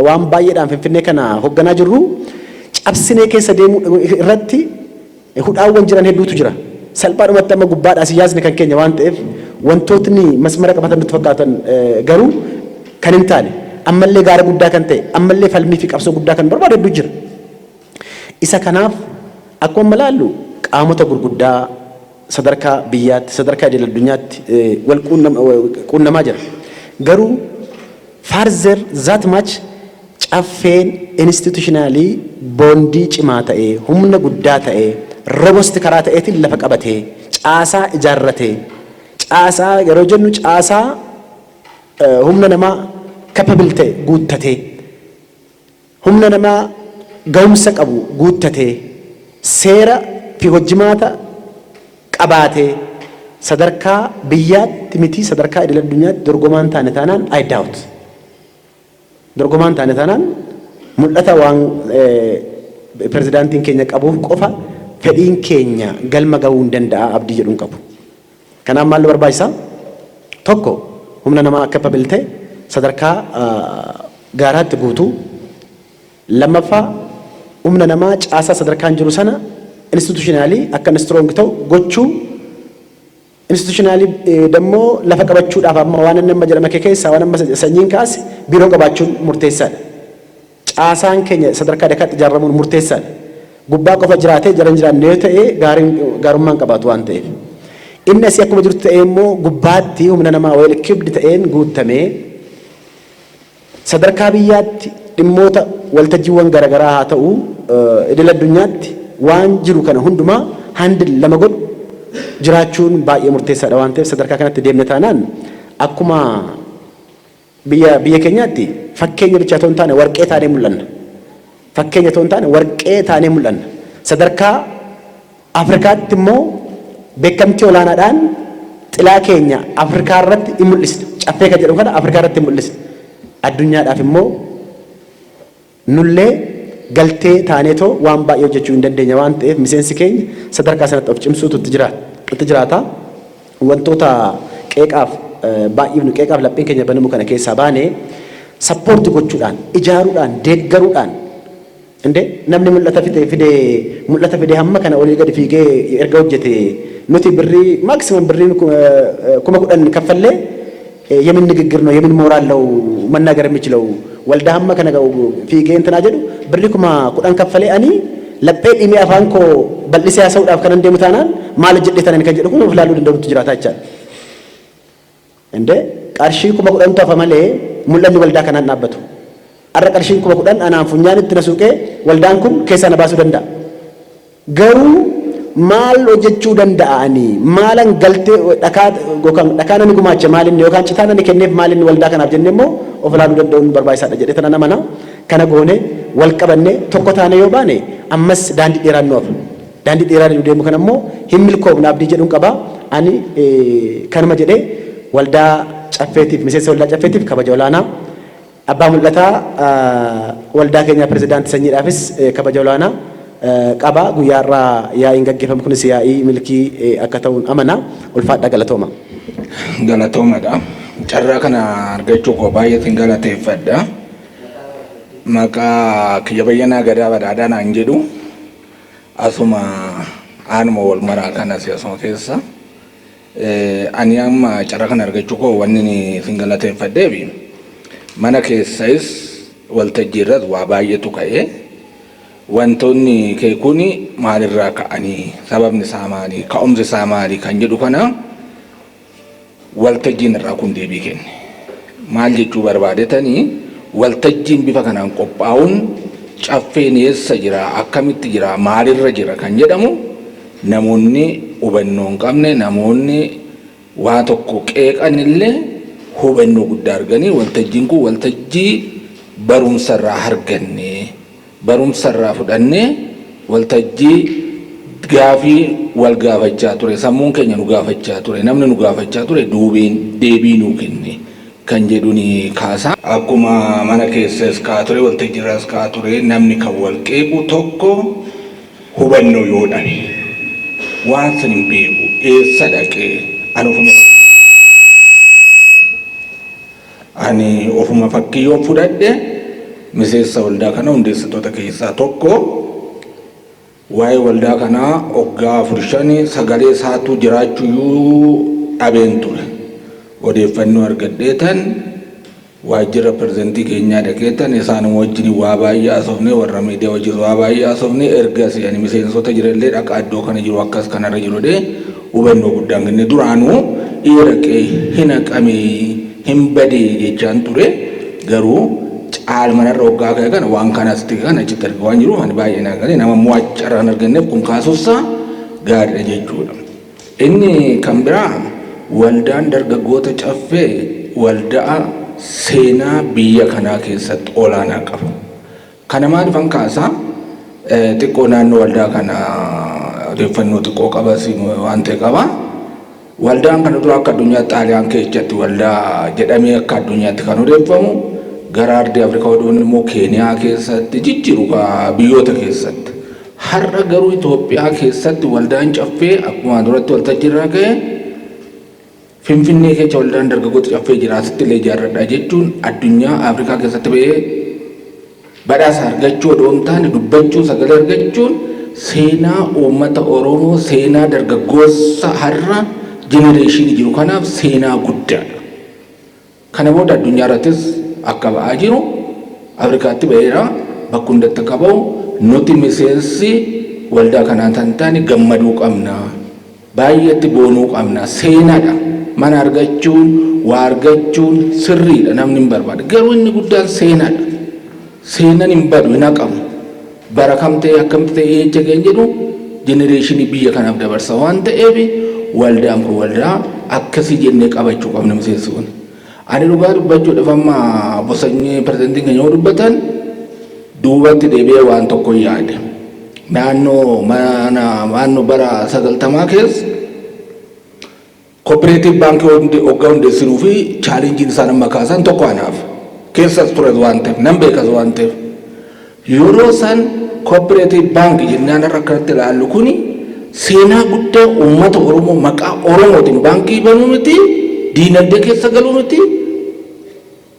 waan baay'eedhaan Finfinnee kana hoogganaa jirru, cabsinee keessa deemuu irratti hudhaawwan jiran hedduutu jira. Salphaadhumatti amma gubbaadhaa siyaasni kan keenya waan ta'eef wantootni masmara qabatan nutti fakkaatan garuu kan hin taane, ammallee gaara guddaa kan ta'e, ammallee falmii fi qabsoo guddaa kan barbaadu hedduu jira. Isa kanaaf akkuma laallu qaamota gurguddaa sadarkaa biyyaatti, sadarkaa idil addunyaatti wal quunnamaa jira. Garuu further that much Caffeen institutionally bondii cimaa ta'ee, humna guddaa ta'ee, robust karaa ta'eetiin lafa qabatee, caasaa ijaarratee, caasaa yeroo jennu caasaa humna namaa capable ta'e guuttatee, humna namaa ga'umsa qabu guuttatee, seera fi hojjimaata qabaatee, sadarkaa biyyaatti miti sadarkaa idil addunyaatti dorgomaan taane taanaan, I doubt. Dorgomaan taane taanaan mul'ata waan pirezidaantiin keenya qabuuf qofa fedhiin keenya galma ga'uu hin danda'a abdii jedhuun qabu. Kanaaf maal nu barbaachisaa? Tokko, humna namaa akka capable ta'e sadarkaa gaaraatti guutuu. Lammaffaa, humna namaa caasaa sadarkaan jiru sana institutionally akka inni strong ta'u gochuu. Institutionally dammoo lafa qabachuudhaaf amma waan inni amma jedhame keessaa waan amma Sanyiin kaase, biiroo qabaachuun murteessaadha. Caasaan keenya sadarkaa dakaatti ijaaramuun murteessaadha. Gubbaa qofa jiraatee jala hin jiraanne yoo ta'e gaarummaan qabaatu waan ta'eef. Inni asii akkuma jirtu ta'ee immoo gubbaatti humna namaa well equipped ta'een guutamee, sadarkaa biyyaatti dhimmoota waltajjiiwwan garaagaraa haa ta'u idil addunyaatti waan jiru kana hundumaa handle lama godhu jiraachuun baay'ee murteessaadha waan ta'eef, sadarkaa kanatti deemne taanaan akkuma biyya keenyaatti fakkeenya bichaa otoo hin taane warqee taanee mul'anna. Fakkeenya otoo hin taane warqee taanee mul'anna. Sadarkaa Afrikaatti immoo beekamtii olaanaadhaan xilaa keenya Afrikaa irratti in mul'isna. Caffee kan jedhamu kana Afrikaa irratti in mul'isna. Addunyaadhaaf immoo nullee galtee taaneetoo waan baay'ee hojjechuu hin dandeenya waan ta'eef, miseensi keenya sadarkaa sanatti of cimsuutu itti jiraata. Wantoota qeeqaaf baay'ifnu, qeeqaaf lapheen keenya banamu kana keessaa baanee, support gochuudhaan, ijaaruudhaan, deeggaruudhaan, inde namni mul'ata fide mul'ata fide hamma kana olii gadi fiigee erga hojjete, nuti birrii maximum birrii 10,000 kaffallee የምን ንግግር ነው፣ የምን ሞራል ነው መናገር የሚችለው? Waldaa hamma kana fiigee እንትና jedhu birrii 10,000 kaffalee ani laphee dhimee afaan koo bal'isee haasa'uudhaaf kanan deemu taanaan, maal hojjedhe tanan kan jedhu kun of ilaaluu danda'utu jiraata jechaadha. እንደ qarshii 10,000tu hafa malee mul'anni waldaa kanaan dhaabbatu. Har'a qarshiin 10,000 anaan funyaan itti na suuqee waldaan kun keessaa na baasuu danda'a. Garuu maal hojjechuu danda'anii, maalan galtee dhakaa yookaan dhakaa nani gumaache maalinni yookaan citaa nani kenneef maalinni waldaa kanaaf jennee immoo of ilaaluu danda'uun barbaachisaadha jedhee tana namana. Kana goone wal qabanne tokko taane yoo baane, ammas daandii dheeraan nu hafa. Daandii dheeraan nu deemu kana immoo hin milkoofna abdii jedhuun qaba. Ani kanuma jedhee, waldaa Caffeetiif, miseensa waldaa Caffeetiif kabaja olaanaa, abbaa mul'ataa waldaa keenya pirezidaantii Sanyiidhaafis kabaja olaanaa qaba. Guyyaa irraa yaa'iin gaggeeffamu kunis yaa'ii milkii akka ta'uun amana. Ulfaadha, galatooma. Galatoomadha. Carraa kana argachuu koo baay'eetiin galateeffadha. Maqaa kiyya Bayyanaa Gadaa Badhaadhaa naan jedhu. Asuma aanuma wal maraa kanas asuma keessa. Ani amma carraa kana argachuu koo wanni isin galateeffadheefi mana keessas waltajjii irras waa baay'eetu ka'ee, wantoonni kee kuni maalirraa ka'anii, sababni isaa maali, ka'umsi isaa maali kan jedhu kana waltajjiin irraa kun deebii kenne. Maal jechuu barbaadetanii? Waltajjiin bifa kanaan qophaa'uun Caffeen eessa jira, akkamitti jira, maalirra jira kan jedhamu namoonni hubannoo hin qabne, namoonni waa tokko qeeqan illee hubannoo guddaa arganii waltajjiin kun waltajjii barumsa irraa arganne, barumsa irraa fudhannee, waltajjii gaafii wal gaafachaa ture, sammuun keenya nu gaafachaa ture, namni nu gaafachaa ture duubeen deebii nuu kenne kan jedhu ni kaasa. Akkuma mana keessas ka'aa ture, waltajjii irraas ka'aa ture, namni kan wal qeequ tokko hubannoo yoo dhabe, waan san hin beeku, eessa dhaqee, ani ofuma fakkii yoo fudhadhe, miseensa waldaa kana hundeessitoota keessaa tokko, waa'ee waldaa kanaa waggaa 4 5 sagalee isaatu jiraachuyyuu dhabeen ture. Odeeffannoo argadheetan waajjira pirezidantii keenyaa dhaqeetan isaan wajjin waa baay'ee haasofne, warra miidiyaa wajjin waa baay'ee haasofne. Ergas ani miseensota jirallee dhaqaa iddoo kana jiru akkas kanarra jiru dhee hubannoo guddaan kenne. Duraanuu dhaqee hin haqamee hin badee jechaan ture, garuu caalmanarra waggaa ka'e kana waan kanas ta'e kana achitti argaa waan jiruuf ani baay'ee naa galee nama mo'acharra kan arganneef kun kaasuusaa gaariidha jechuudha. Inni kan biraa, waldaan dargaggoota Caffee waldaa seenaa biyya kanaa keessatti olaanaa qaba. Kana maaliifan kaasaa? Xiqqoo naannoo waldaa kana odeeffannoo xiqqoo qabas waan ta'e qaba. Waldaan kana dura akka addunyaatti Xaaliyaan keessatti waldaa jedhamee akka addunyaatti kan odeeffamu, gara ardii Afrikaa oduun immoo Keeniyaa keessatti jijjiiru biyyoota keessatti. Har'a garuu Itoophiyaa keessatti waldaan Caffee akkuma duratti waltajjii irraa ka'e, Finfinnee keessa waldaan dargaggoota Caffee jira, asitti illee ijaarradha jechuun addunyaa Afrikaa keessatti ba'ee badhaasa argachuu odoo hin taane, dubbachuu, sagalee argachuun seenaa uummata Oromoo, seenaa dargaggoota har'a generation jiru kanaaf seenaa guddaadha. Kana booda addunyaa irrattis akka ba'aa jiru, Afrikaatti ba'eera, bakka hundatti akka ba'u nuti miseensi waldaa kanaa kan taane gammaduu qabna. Baay'eetti boonuu qabna. Seenaadha. Mana argachuun, waa argachuun sirriidha, namni hin barbaada. Garuu inni guddaan seenaadha. Seenaan hin badu, hin haqamu. Bara kam ta'e, akkamitti ta'e, eecha ga'e jedhu generation biyya kanaaf dabarsa waan ta'eef waldaan kun waldaa akkasii jennee qabachuu qabna miseensi kun. Ani dhugaa dubbachuudhaaf amma bosanyii pirezidantiin keenya yoo dubbatan duubatti deebi'ee waan tokko yaade. Naannoo mana naannoo bara 90 keessa cooperative baankii hoggaa hundeessinuu fi challengeiin isaan amma kaasan tokko anaaf keessas ture waan ta'eef, nan beekas waan ta'eef, yeroo isaan cooperative baankii jennaan har'a akkanatti ilaallu kuni seenaa guddaa uummata Oromoo, maqaa Oromootiin baankii banuu miti, diinagdee keessa galuu miti,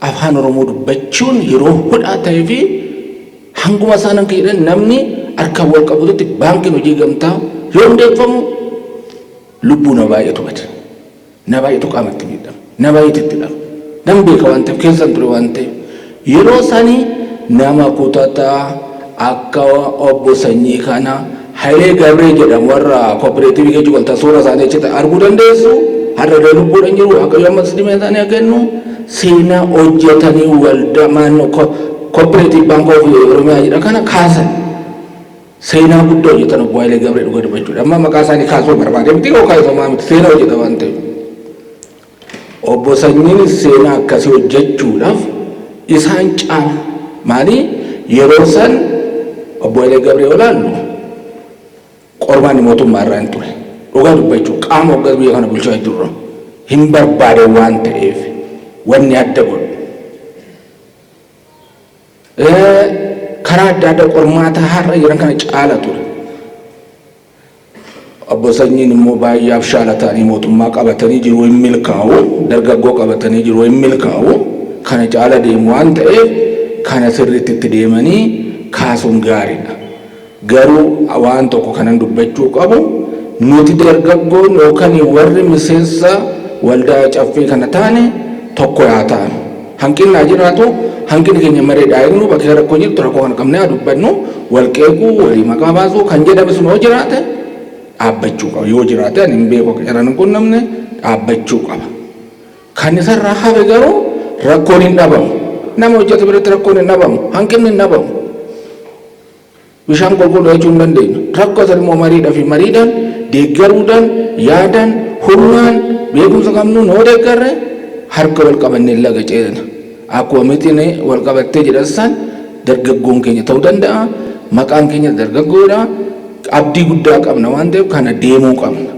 afaan Oromoo dubbachuun yeroo hudhaa ta'ee fi hanguma isaan akka jedhan namni harkaan wal qabututti baankiin hojii gamtaa yoo hundeeffamu lubbuu na baay'eetu bade. Na baay'eetu qaamatti miidhama. Na baay'eetu itti dhama. Nan beeka waan ta'eef, keessan ture waan ta'eef. Yeroo sanii nama kutataa akka obbo Sanyii kana, Hayilee Gabree jedhamu, warra cooperative keessa galta suura isaanii achitti arguu dandeessu. Har'a illee lubbuudhaan jiru. Waaqayyo ammas dhimma isaanii haa kennu. Seenaa hojjetanii waldaa maannoo Cooperative Bank of Oromiyaa jedha kana kaasan. Seenaa guddaa hojjetan obbo Hayilee Gabree, dhuga dubbachuudha. Amma maqaa isaanii kaasuu barbaade miti, yookaan isomaa miti, seenaa hojjeta waan ta'eef. Obbo Sanyiin seenaa akkasii hojjechuudhaaf isaan caala. Maali, yeroo san obbo Hayilee Gabree olaallu qormaanni mootummaa irraa hin ture. Dhugaa dubbachuu qaama hoggaa biyya kana bulchaa jirru hin barbaade waan ta'eef wanni adda godhu. Karaa adda addaa qormaata har'a jiran kana caala ture. Obbo Sanyiin immoo baay'ee abshaala ta'anii mootummaa qabatanii jiru hin milkaa'u, dargaggoo qabatanii jiru hin milkaa'u, kana caala deemu waan ta'eef kana sirriitti itti deemanii kaasuun gaariidha. Garuu waan tokko kanan dubbachuu qabu, nuti dargaggoon yookaan warri miseensa waldaa Caffee kana taane tokko yaa ta'an. Hanqinni haa jiraatu, hanqinni keenya mareedhaa eegnu, bakka rakkoo jirtu rakkoo kana qabnee haa dubbannu, wal qeequu, walii maqaa baasuu kan jedhame sun yoo jiraate dhaabbachuu qaba. Yoo jiraate, ani hin beeku, akka carraan hin qunnamne, dhaabbachuu qaba. Kan isarraa hafe garuu rakkoon hin dhabamu. Nama hojjetu biratti rakkoon hin dhabamu, hanqinni hin dhabamu. Bishaan qulqulluu jechuu hin dandeenyu. Rakkoo sana immoo mariidhaa fi mariidhaan, deeggaruudhaan, yaadaan, humnaan, beekumsa qabnuun yoo deeggarre harka wal qabannee laga ceena. Akkuma mitiin wal qabattee jedhan san dargaggoon keenya ta'uu danda'a. Maqaan keenya dargaggoodha. Abdii guddaa qabna waan ta'eef kana deemuu qabna.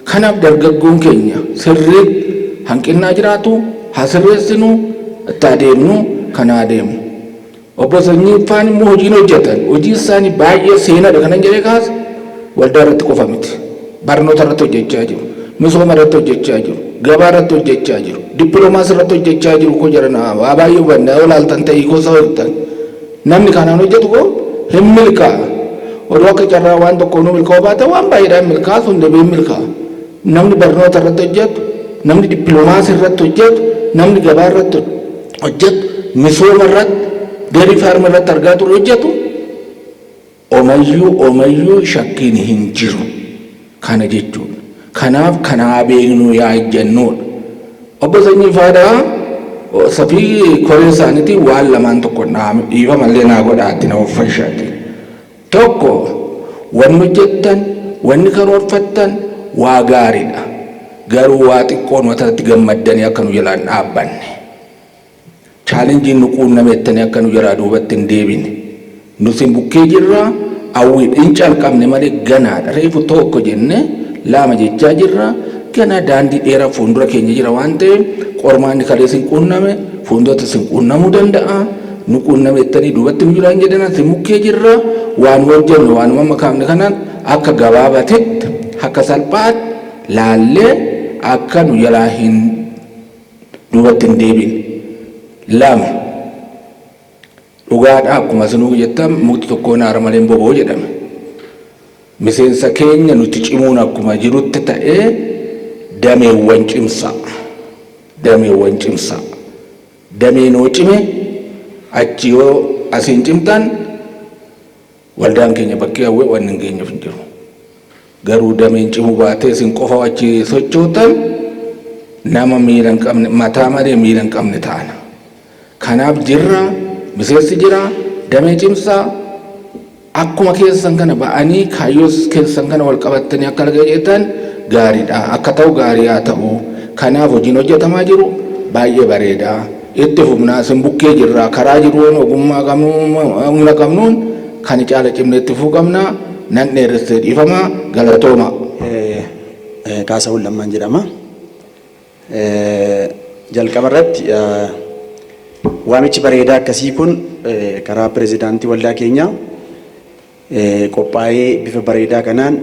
Kanaaf dargaggoon keenya sirriitti hanqinnaa jiraatu haa sirreessinu, itti adeemnu, kana adeemu. Obbo Sanyii faan immoo hojiin hojjetan hojii isaanii baay'ee seenaadha kanan jedhee kaase waldaa irratti qofa miti. Barnoota irratti hojjechaa jiru. Misooma irratti hojjechaa jiru. Gabaa irratti hojjechaa jiru. Dippiloomaasii irratti hojjechaa jiru koo jedhan waa baay'ee hubanna yoo laaltan ta'ii koo saba hojjetan. Namni kanaan hojjetu koo hin milkaa'a. Oduu akka carraa waan tokko nu milkaa'uu baate waan baay'eedhaan milkaa'a, sun deebi'ee milkaa'a. Namni barnoota irratti hojjetu, namni dippiloomaasii irratti hojjetu, namni gabaa irratti hojjetu, misooma irratti, dairy farm irratti argaa ture hojjetu, omayyuu omayyuu shakkiin hin jiru. Kana jechuudha. Kanaaf kanaa beeknu yaa ejjennuudha. Obbo Sanyii Faadaa safii koree isaaniitiin waan lamaan tokko dhiifamallee naa godhaatti na uffashaati. Tokko, wanni hojjettan, wanni karoorfattan waa gaariidha. Garuu waa xiqqoon watarratti gammaddanii akka nu jalaan dhaabbanne. Challengeiin nu quunnamettanii akka nu jalaa duubatti hin deebine. Nusin bukkee jirra, hawwii hin calqabne malee ganaadha. Reefu tokko jenne lama jechaa jirra. Ganaa daandii dheeraa fuuldura keenya jira waan ta'eef qormaanni kalee sin quunname fuulduratti sin quunnamuu danda'a. Nu quunnamettanii duubatti nu jiraan jedhana sin bukkee jirra. Waan hojjennu waanuma amma kaafne kanaan akka gabaabatetti, akka salphaatti laallee akka nu jalaa hin duubatti hin deebine. Lama, dhugaadha, akkuma sinuu jettan mukti tokkoon haara malee hin boba'u jedhame. Miseensa keenya nuti cimuun akkuma jirutti ta'ee dameewwan cimsaa. Dameewwan cimsaa. Dameen yoo cime achi yoo asiin cimtan waldaan keenya bakkee hawwee waan hin geenyeef hin jiru. Garuu dameen cimuu baatee isin qofa achi sochootan nama miila hin qabne, mataa malee miila hin qabne ta'ana. Kanaaf jirra, miseensi jira, damee cimsaa, akkuma keessan kana ba'anii kaayyoo keessan kana wal qabattanii akka laga jettan gaariidha. Akka ta'u gaarii haa ta'u. Kanaaf hojiin hojjetamaa jiru baay'ee bareeda. Itti fufnaa, isin bukkee jirra. Karaa jiruun ogummaa qabnu, humna qabnuun kan caala cimnee itti fufuu qabna. Nan dheeressee, dhiifama, galatooma. Kaasawun Lammaan jedhama. Jalqaba irratti waamichi bareedaa akkasii kun karaa pirezidaantii waldaa keenyaa qophaa'ee bifa bareedaa kanaan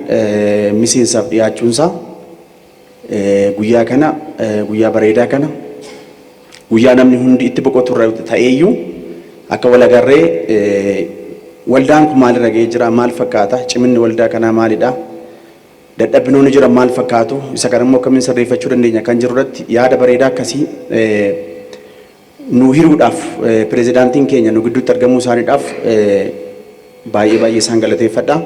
miseensaaf dhiyaachuunsaa guyyaa kana, guyyaa bareedaa kana, guyyaa namni hundi itti boqotu irra ta'eeyyuu akka walagarree waldaan kun maalirra ga'ee jira, maal fakkaata, ciminni waldaa kanaa maalidha, dadhabinoonni jiran maal fakkaatu, isa kana immoo akkamiin sirreeffachuu dandeenya kan jiru irratti yaada bareedaa akkasii nu hiruudhaaf pirezidaantiin keenya nu gidduutti argamuu isaaniidhaaf baay'ee baay'ee isaan galateeffadha.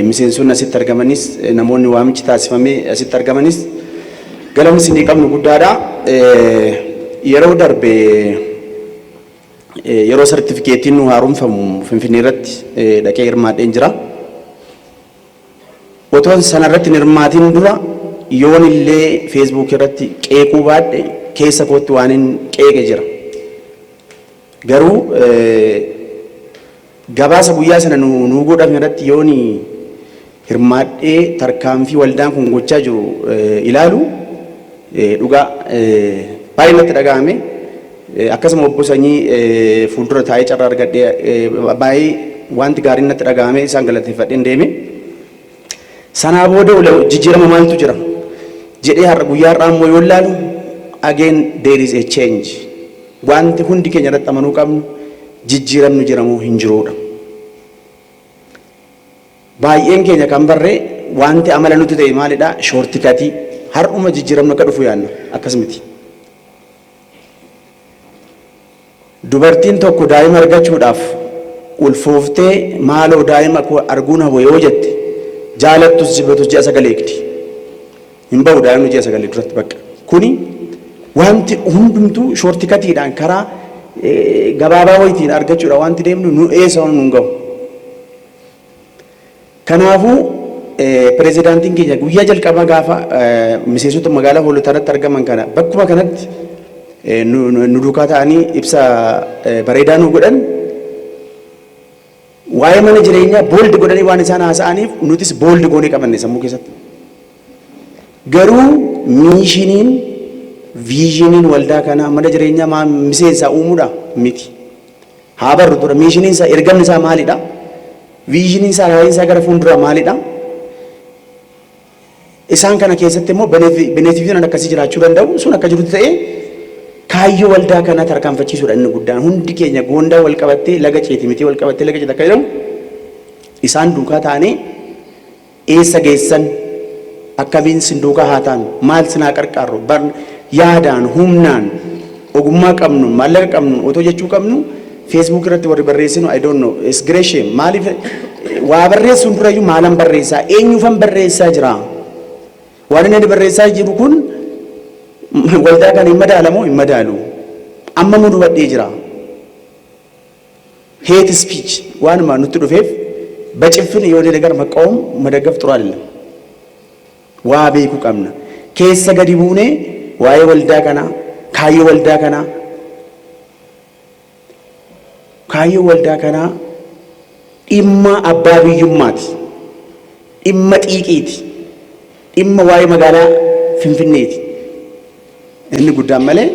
Miseensonni asitti argamanis, namoonni waamichi taasifamee asitti argamanis, galanni isinii qabnu guddaadha. Yeroo darbe yeroo sartifikeetiin nu haaromfamu Finfinnee irratti dhaqee hirmaadheen jira. Otoon sanarratti hin hirmaatin dura yoon illee Facebook irratti qeequu baadhe keessa kootti waan hin qeeqe jira. Garuu gabaasa guyyaa sana nu godhame irratti yoon hirmaadhee tarkaanfii waldaan kun gochaa jiru ilaalu dhugaa baay'ee natti dhaga'ame. Akkasuma obbo Sanyii fuuldura taa'ee carraa argadhee baay'ee wanti gaariin natti dhaga'ame, isaan galateeffadheen deeme. Sanaa booda jijjiirama maaltu jira jedhee har'a guyyaa har'aa immoo yoo ilaalu, again there is a change. Wanti hundi keenya irratti amanuu qabnu jijjiiramni jiramoo hin jiruudha. Baay'een keenya kan barree wanti amala nuti ta'e maalidha? Shortcutii har'uma jijjiiramni akka dhufu yaadna, akkas miti. Dubartiin tokko daa'ima argachuudhaaf ulfooftee maaloo daa'ima koo arguun hawa yoo jette, jaalattus jibbatus ji'a 9 eegdi. Hin bahu daa'imni ji'a 9 duratti bakka. Kuni wanti hundumtuu shortcutiidhaan karaa gabaabaa wayitiin argachuudha wanti deemnu nu eessa nu hin gahu. Kanaafuu pirezidaantiin keenya guyyaa jalqabaa gaafa miseensota magaalaa Hoolotaa irratti argaman kana bakkuma kanatti nu duukaa ta'anii ibsa bareedaa nu godhan. Waa'ee mana jireenyaa bold godhanii waan isaan haasa'aniif nutis bold goonee qabanne sammuu keessatti. Garuu missioniin, visioniin waldaa kanaa mana jireenyaa miseensaa uumuudha miti. Haa barru tura, missioniin isaa, ergamni isaa maalidha? Visioniin isaa, raayiin isaa gara fuulduraa maalidha? Isaan kana keessatti immoo benefitiin akkasii jiraachuu danda'u sun akka jirutti ta'ee, kaayyoo waldaa kanaa tarkaanfachiisuudha inni guddaan. Hundi keenya goondaa wal qabattee laga ceeti miti, wal qabattee laga ceeti akka jedhamu, isaan duukaa taanee eessa geessan, akkamiin sin duukaa haa taanu, maal sin haa qarqaarru, yaadaan, humnaan, ogummaa qabnu, maallaqa qabnu otoo jechuu qabnu, Facebook irratti warri barreessinu, I don't know, it's great shame. Maaliif waa barreessuun durayyuu maalan barreessaa, eenyuufan barreessaa jira? Waan inni barreessaa jiru kun waldaa kana hin madaalamoo hin madaalu? Amma nu hubadhee jira. Hate speech waanuma nutti dhufeef በጭፍን የሆነ ነገር መቃወም መደገፍ ጥሩ አይደለም። Waa beekuu qabna. Keessa gadi buunee waa'ee waldaa kanaa, kaayyoo waldaa kanaa, kaayyoo waldaa kanaa dhimma abbaa biyyummaati. Dhimma xiiqiiti. Dhimma waa'ee magaalaa Finfinneeti. Inni guddaan malee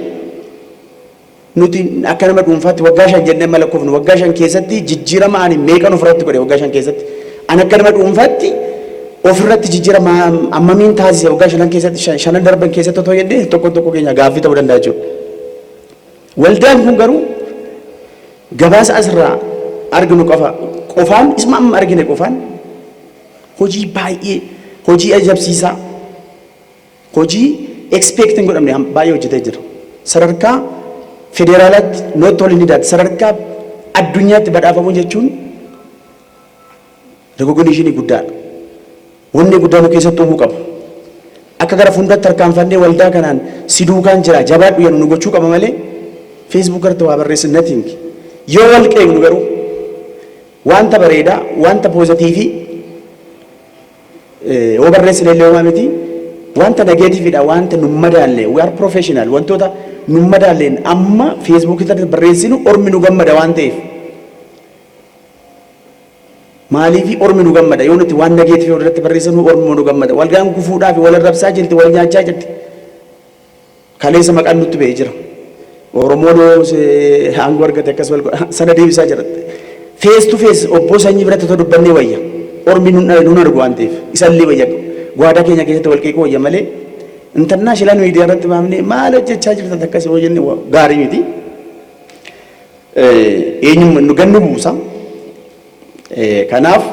nuti akka nama dhuunfaatti waggaa 5 jennee malakkoofnu, waggaa 5 keessatti jijjiirama ani meeqan ofirratti godhe? Waggaa 5 keessatti ani akka nama dhuunfaatti ofirratti jijjiirama ammamiin taasise waggaa shanan keessatti, shanan darban keessatti otoo jennee tokko tokko keenya gaaffii ta'uu danda'a jechuudha. Waldaan kun garuu gabaasa asirraa arginu qofa qofaan, isuma amma argine qofaan, hojii baay'ee, hojii ajabsiisaa, hojii expect hin godhamne baay'ee hojjetee jira. Sadarkaa federaalaatti, not only that, sadarkaa addunyaatti badhaafamuu jechuun recognition guddaadha. Wanni guddaa nu keessatti uumuu qabu. Akka gara fuulduratti tarkaanfannee waldaa kanaan si duukaan jira, jabaadhu jennu nu gochuu qaba malee Facebook irratti waa barreessin nothing. Yoo wal qeeqnu garuu wanta bareedaa, wanta positive yoo barreessine illee homaa miti. Wanta negativedha, wanta nu madaalle, we are professional, wantoota nu madaalleen amma Facebook irratti barreessinu ormi nu gammada waan ta'eef. Maaliif ormi nu gammada? Yoo nuti waan negative irratti barreessinu ormi nu gammada. Walgaan kufuudhaaf wal arrabsaa jirti, wal nyaachaa jirti. Kaleessa maqaan nutti ba'ee jira. Oromoon aangoo argate akkas wal sana deebisaa jira. Face to face obbo Sanyii biratti otoo dubbannee wayya. Ormi nun argu waan ta'eef isallee wayya. Gwaadaa keenya keessatti wal qeequu wayya malee international media irratti baafnee maal hojjechaa jirtan akkas yoo jenne gaarii miti. Eenyummaa nu gannu buusa. Kanaaf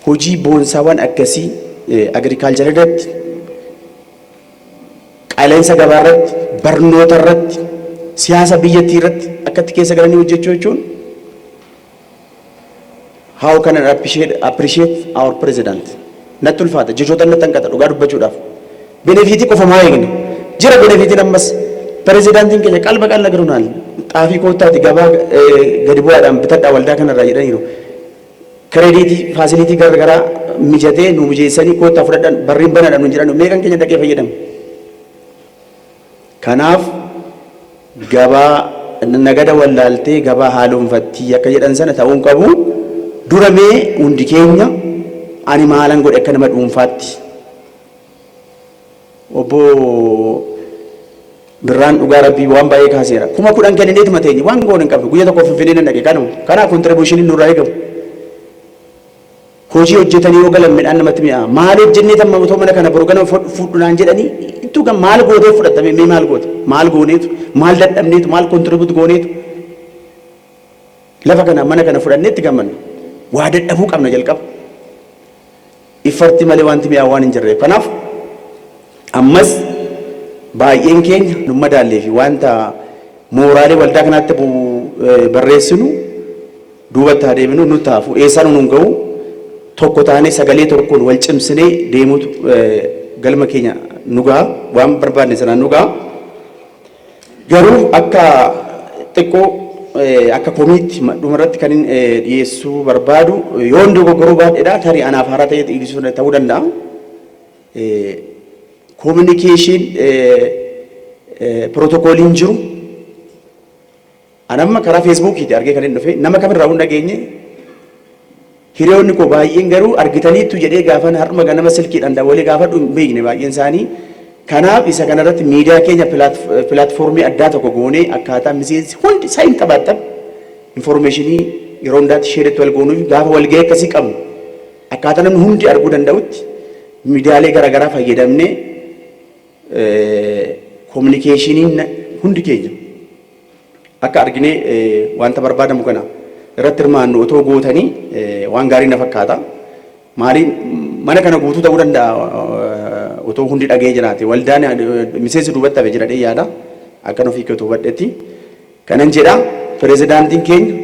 hojii boonsaawwan akkasii agriculture irratti, qaala'insa gabaa irratti, barnoota irratti, siyaasa biyyattii irratti akkatti keessa galanii hojjechuu jechuun, how can I appreciate our president? Natti ulfaata, jechoota natti hanqata dhugaa dubbachuudhaaf. Benefit qofa maa eegna? Jira benefitiin. Ammas pirezidaantiin keenya qalba qalla garuunaan xaafii koottaati gabaa gadi bu'aadhaan bitadhaa waldaa kanarraa jedhaniiru. Credit facility garaagaraa mijatee nu mijeessanii koottaa fudhadhaan, barriin banaadhaan nu jedhan, meeqan keenya dhaqee fayyadamu? Kanaaf gabaa nagada wallaaltee gabaa haaloomfattii akka jedhan sana ta'uun qabu. Dura mee hundi keenya ani maalan godhe akka nama dhuunfaatti? Obbo Birraan dhugaa rabbii waan baay'ee kaaseera. 10,000 kennineetuma teenye, waan goone hin qabnu. Guyya tokko Finfinnee nan dhaqe kanuma. Kanaaf contributioniin nurraa eegamu. Hojii hojjetanii yoo galan midhaan namatti mi'a. Maal hojjennee tamma otoo mana kana boru gana fudhu naan jedhanii ittuu kan maal gootee fudhatame? Mee maal goote? Maal gooneetu? Maal dadhabneetu? Maal contribute gooneetu? Lafa kana, mana kana fudhannee itti gammanna. Waa dadhabuu qabna jalqaba. Iffarti malee wanti mi'aa waan hin jirreef. Kanaaf ammas baay'een keenya nu madaallee fi wanta mooraalee waldaa kanaatti barreessinu duubatti haa deeminu, nutti hafu eessaan nu ga'u. Tokko taanee sagalee tokkoon wal cimsinee deemutu galma keenya nu ga'a, waan barbaadne sanaan nu ga'a. Garuu akka Xiqqoo akka komiitti dhumarratti kan dhiyeessuu barbaadu, yoon dogoggoruu baadheedha, tarii anaaf haaraa ta'ee dhiyeessuu ta'uu danda'a. Communication protocoliin jiru anamma karaa Facebookiiti argee kan hin dhufe, nama kamirraa hin dhageenye. Hiriyoonni koo baay'een garuu argitaniittu jedhee gaafan har'uma ganama silkiidhaan dabalee gaafadhu hin beekne baay'een isaanii. Kanaaf isa kanarratti miidiyaa keenya platformii addaa tokko goonee akkaataa miseensi hundi isaa hin qabaatan informationii yeroo hundaatti shareitti wal goonuuf, gaafa walgahii akkasii qabnu akkaataa namni hundi arguu danda'utti miidiyaalee garaagaraa fayyadamnee communicationiin hundi keenya akka arginee wanta barbaadamu kana irratti hirmaannu otoo gootanii waan gaarii na fakkaata. Maaliin mana kana guutuu ta'uu danda'a otoo hundi dhagee jiraate, waldaan miseensi duubatti hafe jira yaada akka ofii kee hubadhetti. Kanan jedha, pirezidaantiin keenya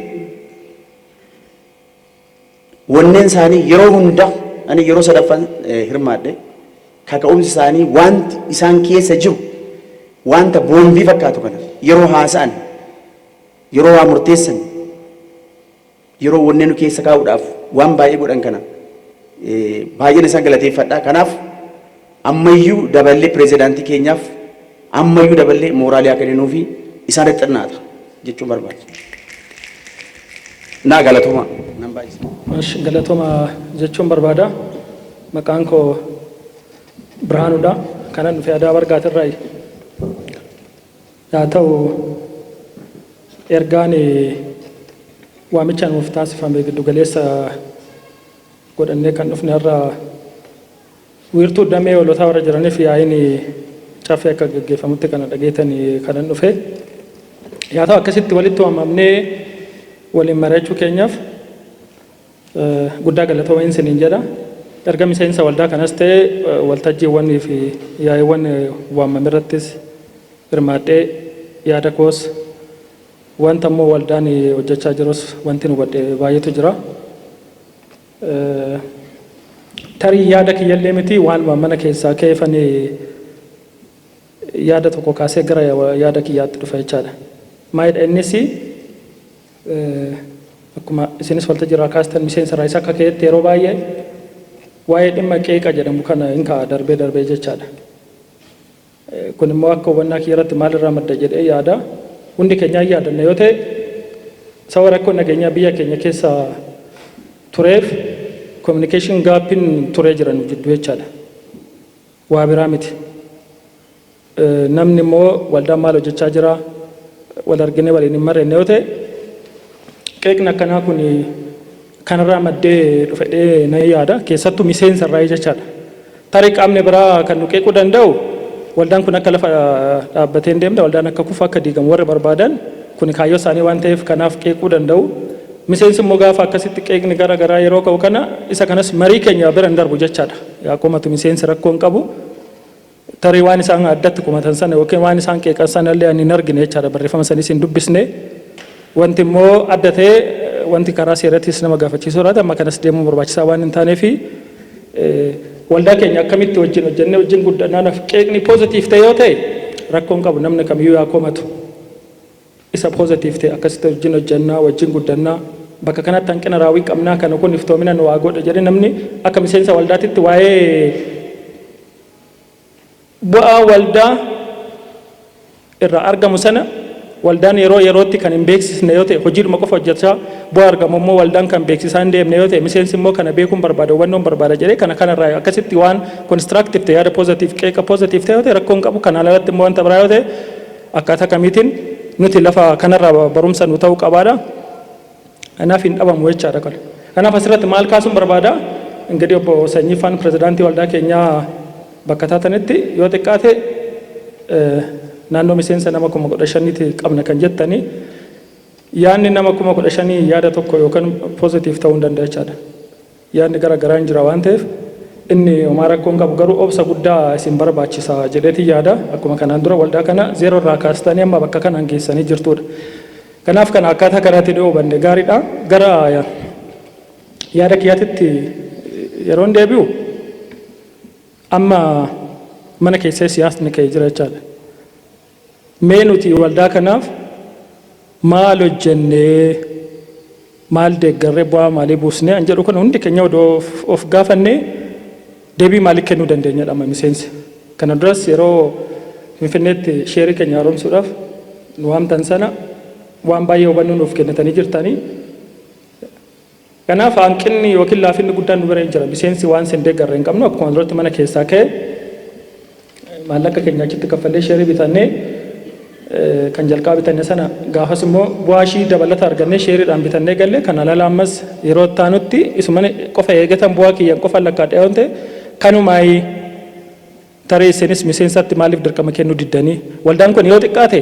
wanneen isaanii yeroo hunda, ani yeroo sadaffaan hirmaadhe, kaka'umsi isaanii, wanti isaan keessa jiru wanta boombii fakkaatu kana yeroo haasa'an, yeroo waa murteessan, yeroo wanneen nu keessa kaa'uudhaaf waan baay'ee godhan kana baay'een isaan galateeffadha. Kanaaf ammayyuu daballee pirezidaantii keenyaaf ammayyuu daballee moralii akka kennuufi isaan xinnaata jechuun barbaada. Naa galatooma. Nan baay'isa. Galatooma jechuun barbaada. Maqaan koo Birhaanuudha. Kanan dhufe Adaa Bargaatirraayi. Haa ta'u, ergaan waamicha nuuf taasifame giddugaleessa godhannee kan dhufne, irraa wiirtuu damee hoolotaa warra jiraniif yaa'iin caffee akka gaggeeffamutti kana dhageetanii kanan dhufe. Yaa ta'u, akkasitti walitti waamamnee waliin mari'achuu keenyaaf guddaa galatooma isiniin jedha. Erga miseensa waldaa kanas ta'e waltajjiiwwanii fi yaa'iiwwan waamame irrattis hirmaadhee yaada koos, wanta immoo waldaan hojjechaa jirus wanti nu hubadhe baay'eetu jira. Tarii yaada kiyyallee miti, waanuma mana keessaa keefanii yaada tokko kaasee gara yaada kiyyaatti dhufa jechaadha. Maalidha innis? Akkuma isinis waltajjii irraa kaastan, miseensa irraa isa akka ka'etti yeroo baay'ee waa'ee dhimma qeeqa jedhamu kana hin ka'a darbee darbee jechaadha. Kun immoo akka hubannaa kiyya irratti maalirraa madda jedhee yaada. Hundi keenyaa yaadanna yoo ta'e, sababa rakkoo nageenyaa biyya keenya keessa tureef communication gapiin turee jiran jidduu jechaadha. Waa biraa miti. Namni immoo waldaan maal hojjechaa jira wal arginee waliin hin marreenne yoo ta'e, qeeqni akkanaa kun kanarraa maddee dhufedhee nan yaada, keessattuu miseensa irraa jechaadha. Tarii qaamni biraa kan nu qeequu danda'u, waldaan kun akka lafa dhaabbatee hin deemne, waldaan akka kufu, akka diigamu warri barbaadan, kun kaayyoo isaanii waan ta'eef kanaaf qeequu danda'u. Miseensi immoo gaafa akkasitti qeeqni gara garaa yeroo ka'u kana, isa kanas marii keenya bira hin darbu jechaadha. Yaaqoomatu miseensi rakkoo hin qabu. Tarii waan isaan addatti kumatan sana yookiin waan isaan qeeqan sana illee ani hin argine jechaadha, barreeffama sanis hin dubbisne. Wanti immoo adda ta'e, wanti karaa seerattis nama gaafachiisuu irratti amma kanas deemuun barbaachisaa waan hin taaneefi, waldaa keenya akkamitti wajjin hojjennee wajjin guddannaa, qeeqni positive ta'e yoo ta'e rakkoon qabu, namni kamiyyuu yaa komatu. Isa positive ta'e akkasitti wajjin hojjannaa, wajjin guddannaa, bakka kanatti hanqina raawwii qabnaa, kana kun iftoomina nu waa godha jedhe namni akka miseensa waldaatitti waa'ee bu'aa waldaa irraa argamu sana waldaan yeroo yerootti kan hin beeksisne yoo ta'e, hojiidhuma qofa hojjechaa bu'aa argamu immoo waldaan kan beeksisaa hin deemne yoo ta'e, miseensi immoo kana beekuun barbaada, hubannoon barbaada jedhee kana kanarraa akkasitti waan constructive ta'e, yaada positive, qeeqa positive ta'e yoo ta'e rakkoon qabu. Kanaan alatti immoo wanta biraa yoo ta'e, akkaataa kamiitiin nuti lafa kanarraa barumsa nu ta'uu qabaadha. Kanaaf hin dhabamu jechaadha kana. Kanaaf asirratti maal kaasuun barbaada? Ingidihi obbo Sanyiifaan pirezidaantii waldaa keenyaa bakka taatanitti, yoo xiqqaate naannoo miseensa nama 15,000ti qabna kan jettanii, yaadni nama 15,000 yaada tokko yookaan positive ta'uu hin danda'a jechaadha. Yaadni gara garaa hin jira waan ta'eef inni homaa rakkoo hin qabu, garuu obsa guddaa isin barbaachisa jedheeti yaada. Akkuma kanaan dura waldaa kana zeeroo irraa kaastanii amma bakka kanaan geessanii jirtudha. Kanaaf kana akkaataa kanaatti yoo hubanne gaariidha. Gara yaada kiyyaatitti yeroon deebi'u, amma mana keessee siyaasni ka'ee jira jechaadha. Mee nuti waldaa kanaaf Maal hojjennee, maal deeggarree, bu'aa maalii buusnee an jedhu kun hundi keenya odoo of gaafannee deebii maalii kennuu dandeenyadha amma miseensi. Kana duras yeroo Finfinneetti sheerii keenya haaromsuudhaaf nu waamtan sana waan baay'ee hubannoo nuuf kennitanii jirtanii. Kanaaf hanqinni yookiin laafinni guddaan nu bira hin jira. Miseensi waan sin deeggarre hin qabnu. Akkuma duratti mana keessaa ka'e maallaqa keenya achitti kaffallee sheerii bitannee, kan jalqaba bitanne sana gaafas immoo bu'aa ishii dabalata argannee sheeriidhaan bitannee galle. Kan alala ammas yeroo itti isuma qofa eegatan bu'aa kiyyan qofa lakkaadhe yoo ta'e kanumaayii. Tarii isinis miseensatti maaliif dirqama kennuu diddanii? Waldaan kun yoo xiqqaate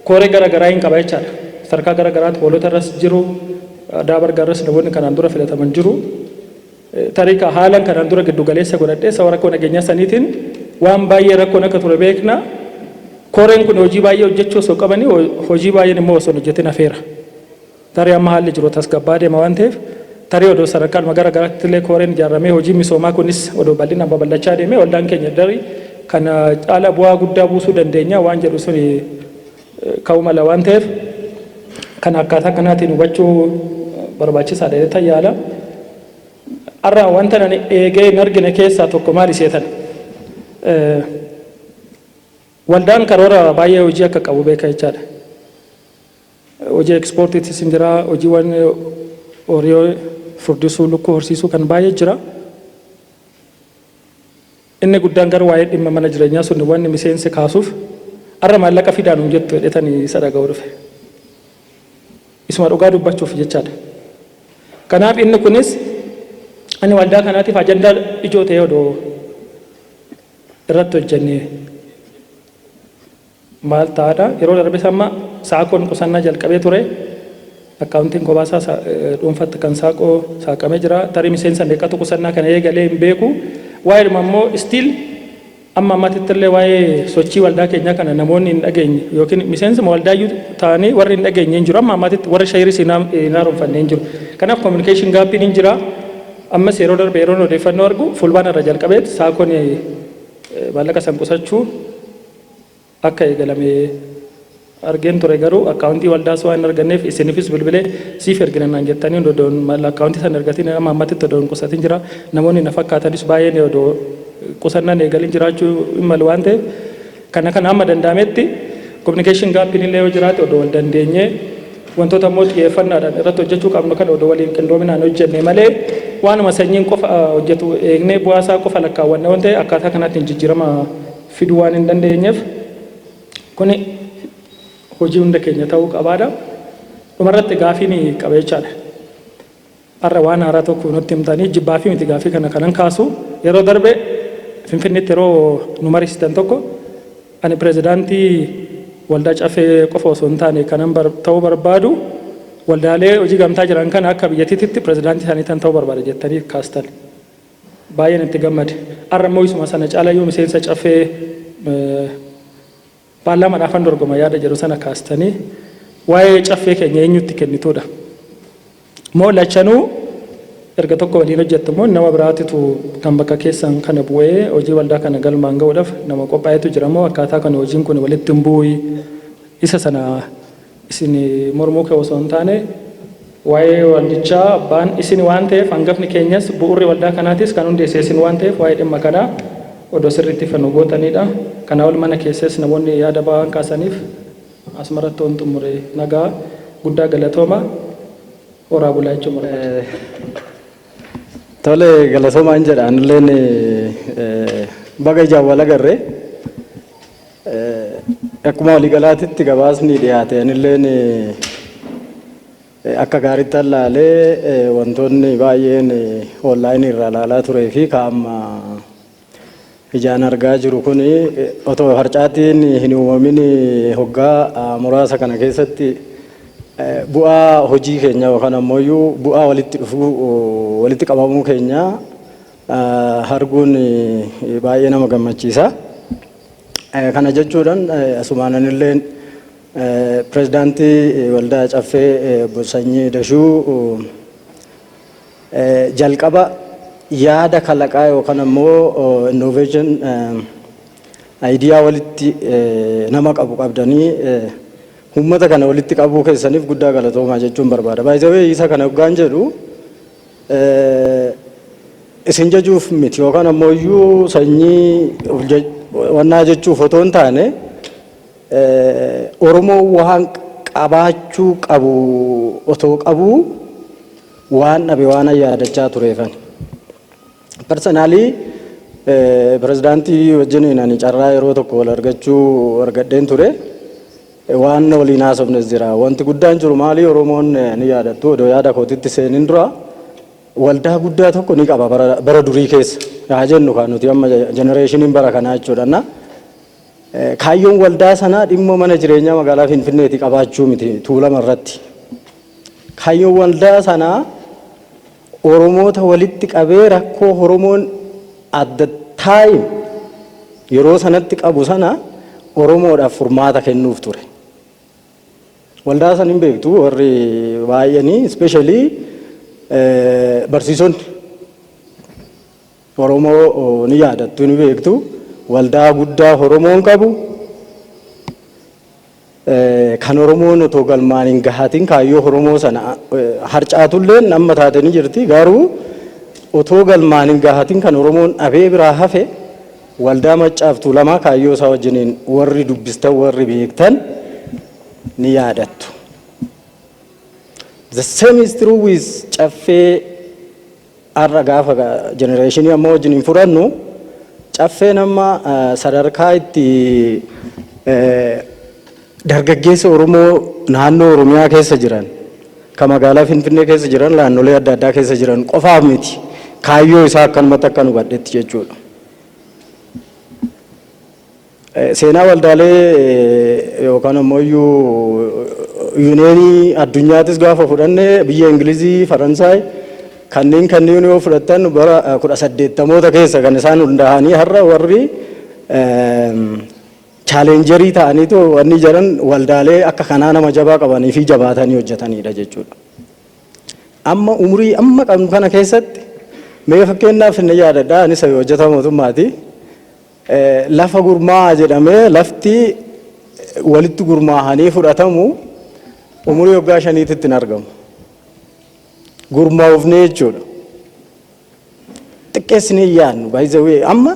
kooree gara garaa hin qaba jechaadha. Sadarkaa gara garaatti hoolota irras jiru, daabargaa irras namoonni kanaan dura filataman jiru. Tarii haalan kanaan dura giddu galeessa godhadhee sababa rakkoo nageenyaa saniitiin waan baay'ee rakkoon akka ture beekna. Kooreen kun hojii baay'ee hojjechuu osoo qabanii hojii baay'een immoo osoo hin hojjetin hafeera. Tarii amma haalli jiru tasgabbaa deema waan ta'eef, tarii odoo sadarkaadhuma gara garaatti illee kooreen ijaaramee, hojii misoomaa kunis odoo bal'inaan babal'achaa deeme, waldaan keenya darii kana caala bu'aa guddaa buusuu dandeenya waan jedhu suni ka'uu mala waan ta'eef, kan akkaataa kanaatiin hubachuu barbaachisaadha jedhee yaala. Har'a wanta ani eegee hin argine keessaa tokko maali seetan? Waldaan karoora baay'ee hojii akka qabu beeka jechaadha. Hojii ekspoortiitis hin jira, hojiiwwan horii furdisuu, lukkuu horsiisuu kan baay'ee jira. Inni guddaan garuu waa'ee dhimma mana jireenyaa sun wanni miseensi kaasuuf har'a maallaqa fidaan hin jettu jedhetanii isa dhaga'uu dhufe. Isuma dhugaa dubbachuuf jechaadha. Kanaaf inni kunis ani waldaa kanaatiif ajandaa ijoo ta'ee odoo irratti hojjennee maal ta'aadha. Yeroo darbes amma saaqoon qusannaa jalqabee ture. Akkaawuntiin kophaa dhuunfatti kan saaqoo saaqamee jira. Tarii miseensa meeqatu qusannaa kana eegalee hin beeku. Waa'eedhuma immoo still amma ammatitti illee waa'ee sochii waldaa keenyaa kana namoonni hin dhageenye yookiin miseensa waldaayyuu ta'anii warri hin dhageenye hin jiru. Amma ammatitti warra shayiris hin haaromfanne hin jiru. Kanaaf communication gapiin hin jira. Ammas yeroo darbe yeroo odeeffannoo argu fulbaana irra jalqabeet saakoon maallaqa san qusachuu akka eegalame argeen ture. Garuu akkaawuntii waldaas waan hin arganneef isiniifis bilbilee siif ergina naan jettanii odoon akkaawuntii sana ergatiin amma ammatitti odoon qusatin jira. Namoonni na fakkaatanis baay'een odoo qusannaan eegalin jiraachuu hin malu waan ta'eef, kana amma danda'ametti communication gapiin illee yoo jiraate odoo wal dandeenyee, wantoota immoo xiyyeeffannaadhaan irratti hojjechuu qabnu kan odoo waliin qindoominaan hojjenne malee, waanuma sanyiin qofa hojjetu eegnee bu'aasaa qofa lakkaawwanne waan ta'e akkaataa kanaatiin jijjiirama fiduu waan hin dandeenyeef, kuni hojii hunda keenya ta'uu qabaadha. Dhumarratti gaafiin qaba jechaadha. Har'a waan haaraa tokko nutti himtanii jibbaa fi miti gaafii kana kanan kaasu. Yeroo darbe Finfinneetti yeroo nu mariisitan tokko, ani pirezidaantii waldaa Caffee qofa osoo hin taane kanan ta'uu barbaadu waldaalee hojii gamtaa jiran kana akka biyyattiitti pirezidaantii isaanii tan ta'uu barbaada jettanii kaastan. Baay'een itti gammade. Har'a immoo isuma sana caalayyuu miseensa Caffee paarlaamaadhaafan dorgoma yaada jedhu sana kaastanii, waa'ee Caffee keenya eenyutti kennituudha? Moo lachanuu erga tokko waliin hojjettu immoo nama biraatitu kan bakka keessan kana bu'ee hojii waldaa kana galmaan ga'uudhaaf nama qophaa'etu jira, moo akkaataa kana hojiin kun walitti hin bu'ii? Isa sana isin mormuu kee osoo hin taane, waa'ee waldichaa abbaan isin waan ta'eef, hangafni keenyas bu'urri waldaa kanaatis kan hundeesse isin waan ta'eef, waa'ee dhimma kanaa odoo sirriitti ifa nu gootanidha. Kanaa ol mana keessas namoonni yaada ba'an kaasaniif asumarratti waan xumure. Nagaa guddaa, galatooma, horaa bulaa jechuun barbaada. Tole, galatoomaan jedha. Anilleen baga ijaan wal agarre. Akkuma waliigalaatitti gabaasni dhiyaate anilleen akka gaariitti laalee, wantoonni baay'een onlaayinii irraa ilaalaa turee fi ka amma ijaan argaa jiru kun otoo harcaatiin hin uumamin hoggaa muraasa kana keessatti bu'aa hojii keenya yookaan ammoo bu'aa walitti dhufuu, walitti qabamuu keenya arguun baay'ee nama gammachiisa. Kana jechuudhaan asumaan anilleen pirezidaantii waldaa Caffee obbo Sanyii Dashuu jalqaba yaada kalaqaa yookaan ammoo innovation idea walitti nama qabu qabdanii Uummata kana walitti qabuu keessaniif guddaa galatoomaa jechuun barbaada. Baay'ee isa kana hoggaan jedhu isin jajuuf miti yookaan ammoo iyyuu sanyii wannaa jechuuf otoo hin taane, Oromoo waan qabaachuu qabu otoo qabuu waan dhabe waan yaadachaa tureefan. Personally, pirezidaantii wajjin ani carraa yeroo tokko wal argachuu argadheen ture. Waan waliin haasofnes jira. Wanti guddaan jiru maali? Oromoon ni yaadattu, odoo yaada kootitti seenin dura, waldaa guddaa tokko ni qaba bara durii keessa. Haa jennu kan nuti amma generationiin bara kanaa jechuudha. Kaayyoon waldaa sanaa dhimma mana jireenyaa magaalaa Finfinneeti qabaachuu miti Tuulama irratti. Kaayyoon waldaa sanaa Oromoota walitti qabee rakkoo Oromoon at the time yeroo sanatti qabu sana Oromoodhaaf furmaata kennuuf ture. Waldaa san hin beektu warri baay'anii, especially barsiisonni Oromoo ni yaadattu, ni beektu. Waldaa guddaa Oromoon qabu kan Oromoon otoo galmaan hin gahatin kaayyoo Oromoo sana harcaatulleen amma taate ni jirti, garuu otoo galmaan hin gahatin kan Oromoon dhabee biraa hafe waldaa Maccaaf Tuulamaa kaayyoo isaa wajjiniin warri dubbistan, warri beektan ni yaadattu. The same is true with Caffee. Har'a gaafa generationii amma wajjiniin fudhannu, Caffeen amma sadarkaa itti dargaggeessa Oromoo naannoo Oromiyaa keessa jiran, kan magaalaa Finfinnee keessa jiran, naannolee adda addaa keessa jiran qofaaf miti kaayyoo isaa, akkanumatti akka nu hubadhetti jechuudha. Seenaa waldaalee yookaan ammoo unionii addunyaatis gaafa fudhanne, biyya Ingilizii, Faransaay kanneen yoo fudhattan, bara 1800moota keessa kan isaan hundaa'anii har'a warri challengerii ta'aniitu wanni jedhan waldaalee akka kanaa nama jabaa qabanii fi jabaatanii hojjetanidha jechuudha. Amma umurii amma qabnu kana keessatti, mee fakkeenyaaf inni yaadadha, anis hojjetaa mootummaati. Lafa gurmaa'aa jedhamee lafti walitti gurmaa'anii fudhatamu umurii waggaa 5titti hin argamu. Gurmaa'ufnee jechuudha. Xiqqeessinee yaadnu baay'ee amma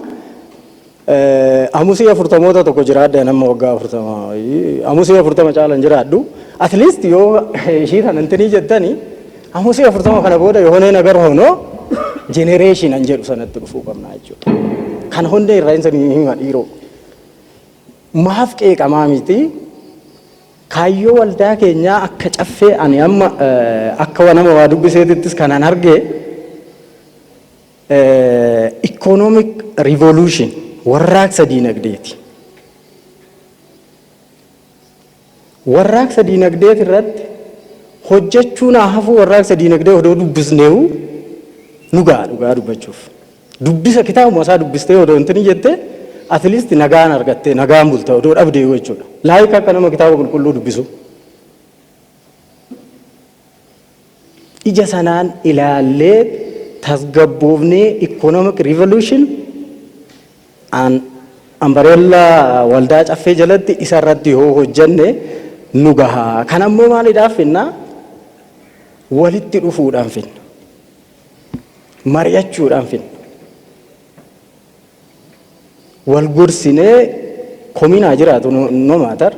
amusii 40moota tokko jiraadha, nama waggaa 40 amusii 40 caalan jiraadhu. At least yoo ishii kana intinii jettani, amusii 40 kana booda yooneen agar honoo generation an jedhu sanatti dhufuu qabna jechuudha. Kan hundee irraa hin hima dhiiroo. Maaf qeeqamaa miti, kaayyoo waldaa keenyaa akka Caffee ani amma akka nama waa dubbiseetittis kanan arge economic revolution, warraaqsa diinagdeeti. Warraaqsa diinagdeet irratti hojjechuun haa hafu, warraaqsa diinagdee odoo dubbisneewu nu ga'a dhugaa dubbachuuf. Dubbisa kitaabuma isaa dubbistee odoo intini jettee, at least nagaan argattee nagaan bulta odoo dhabdee jechuudha. Like akka nama kitaaba qulqulluu dubbisu. Ija sanaan ilaallee tasgabboofnee economic revolution an umbrella waldaa Caffee jalatti isa irratti yoo hojjenne nu gaha. Kan ammoo maaliidhaaf finna? Walitti dhufuudhaan finna. Mari'achuudhaan finna. Wal gorsinee kominaa jiraatu, no matter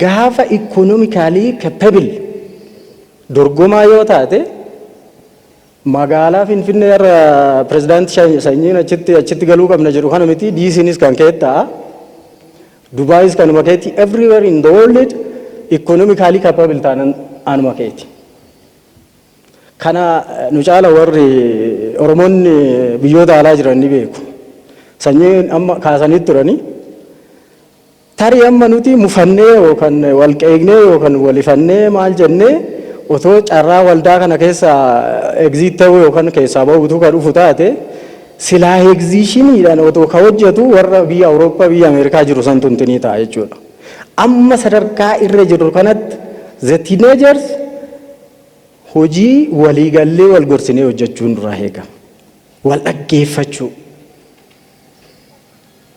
gaafa economically capable dorgomaa yoo taate, magaalaa Finfinnee irra pirezidaantii Sanyiin achitti galuu qabna jedhu kana miti, DCnis kan kee ta'a. Dubaayis kanuma keetti, everywhere in the world economically capable taanan anuma keeti. Kana nu caala warri Oromoonni biyyoota alaa jiran ni beeku. Sanyiin amma kaasanii turanii. Tarii amma nuti mufannee yookaan wal qeeqnee yookaan walifannee maal jennee otoo carraa waldaa kana keessa exit ta'uu yookaan keessaa bahuutu ka dhufu taate, silaa exhibitioniidhaan otoo ka hojjetu warra biyya Awurooppaa, biyya Ameerikaa jiru san tuntinii ta'a jechuudha. Amma sadarkaa irra jiru kanatti the teenagers hojii waliigallee wal gorsinee hojjechuun duraa eegama. Wal dhaggeeffachuu.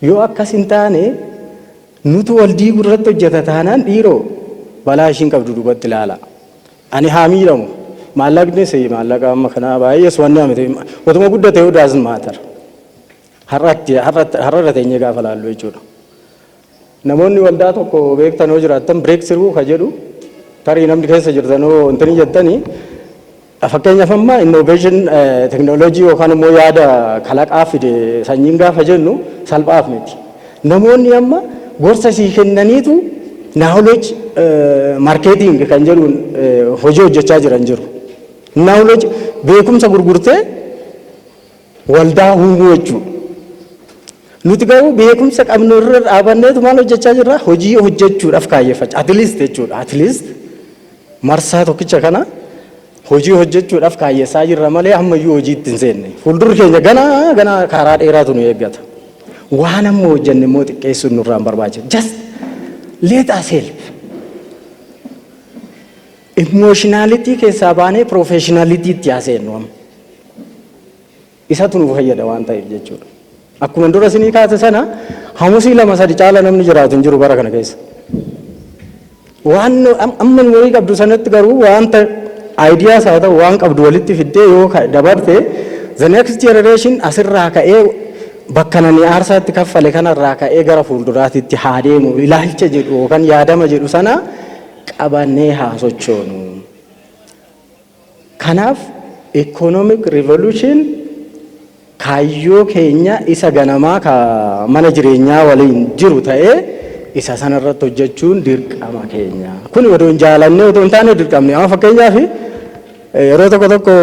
Yoo akkas hin taane, nutu wal diiguu irratti hojjeta taanaan dhiiroo Balaa ishiin qabdu duubatti ilaala. Ani haa miidhamu. Maallaqnis maallaqa amma kanaa baay'ees wanni miti. Otuma guddate yoo doesn't matter. Har'atti har'arra teenyee gaafa laallu jechuudha. Namoonni waldaa tokko beektan yoo jiraattan, breakthrough ka jedhu tarii namni keessa jirtan yoo wanti jettanii, fakkeenyaaf amma innovation, teknooloojii yookaan immoo yaada kalaqaa fide sanyiin gaafa jennu salphaaf miti. Namoonni amma gorsa sii kennaniitu knowledge marketing kan jedhuun hojii hojjechaa jiran jiru. Knowledge, beekumsa gurgurtee waldaa uumuu jechuudha. Nuti garuu beekumsa qabnu irra dhaabanneetu maal hojjechaa jirra? Hojii hojjechuudhaaf kaayyeffachaa. At least jechuudha. At least marsaa tokkicha kana hojii hojjechuudhaaf kaayyessaa jirra malee ammayyuu hojiitti hin seenne. Fuuldurri keenya ganaa ganaa karaa dheeraatu nu eeggata. Waan amma hojjenne immoo xiqqeessuun nurraa hin barbaachisu. Just let us help. Emotionality keessaa baanee professionalitytti haa seennu amma. Isatu nu fayyada waan ta'eef jechuudha. Akkuma dura isinii kaase sana, hamusii lama sadi caala namni jiraatu hin jiru bara kana keessa. Waan amma umurii qabdu sanatti garuu wanta ideas haa ta'u waan qabdu walitti fiddee yoo dabarte, the next generation asirraa ka'ee bakka nani aarsaatti kaffale kanarraa ka'ee gara fuulduraatitti haa deemu ilaalcha jedhu yookaan yaadama jedhu sana qabannee haa sochoonu. Kanaaf economic revolution kaayyoo keenya isa ganamaa ka mana jireenyaa waliin jiru ta'ee isa sanarratti hojjechuun dirqama keenya. Kun odoo hin jaalannee otoo hin taane dirqamne. Amma fakkeenyaaf yeroo tokko tokko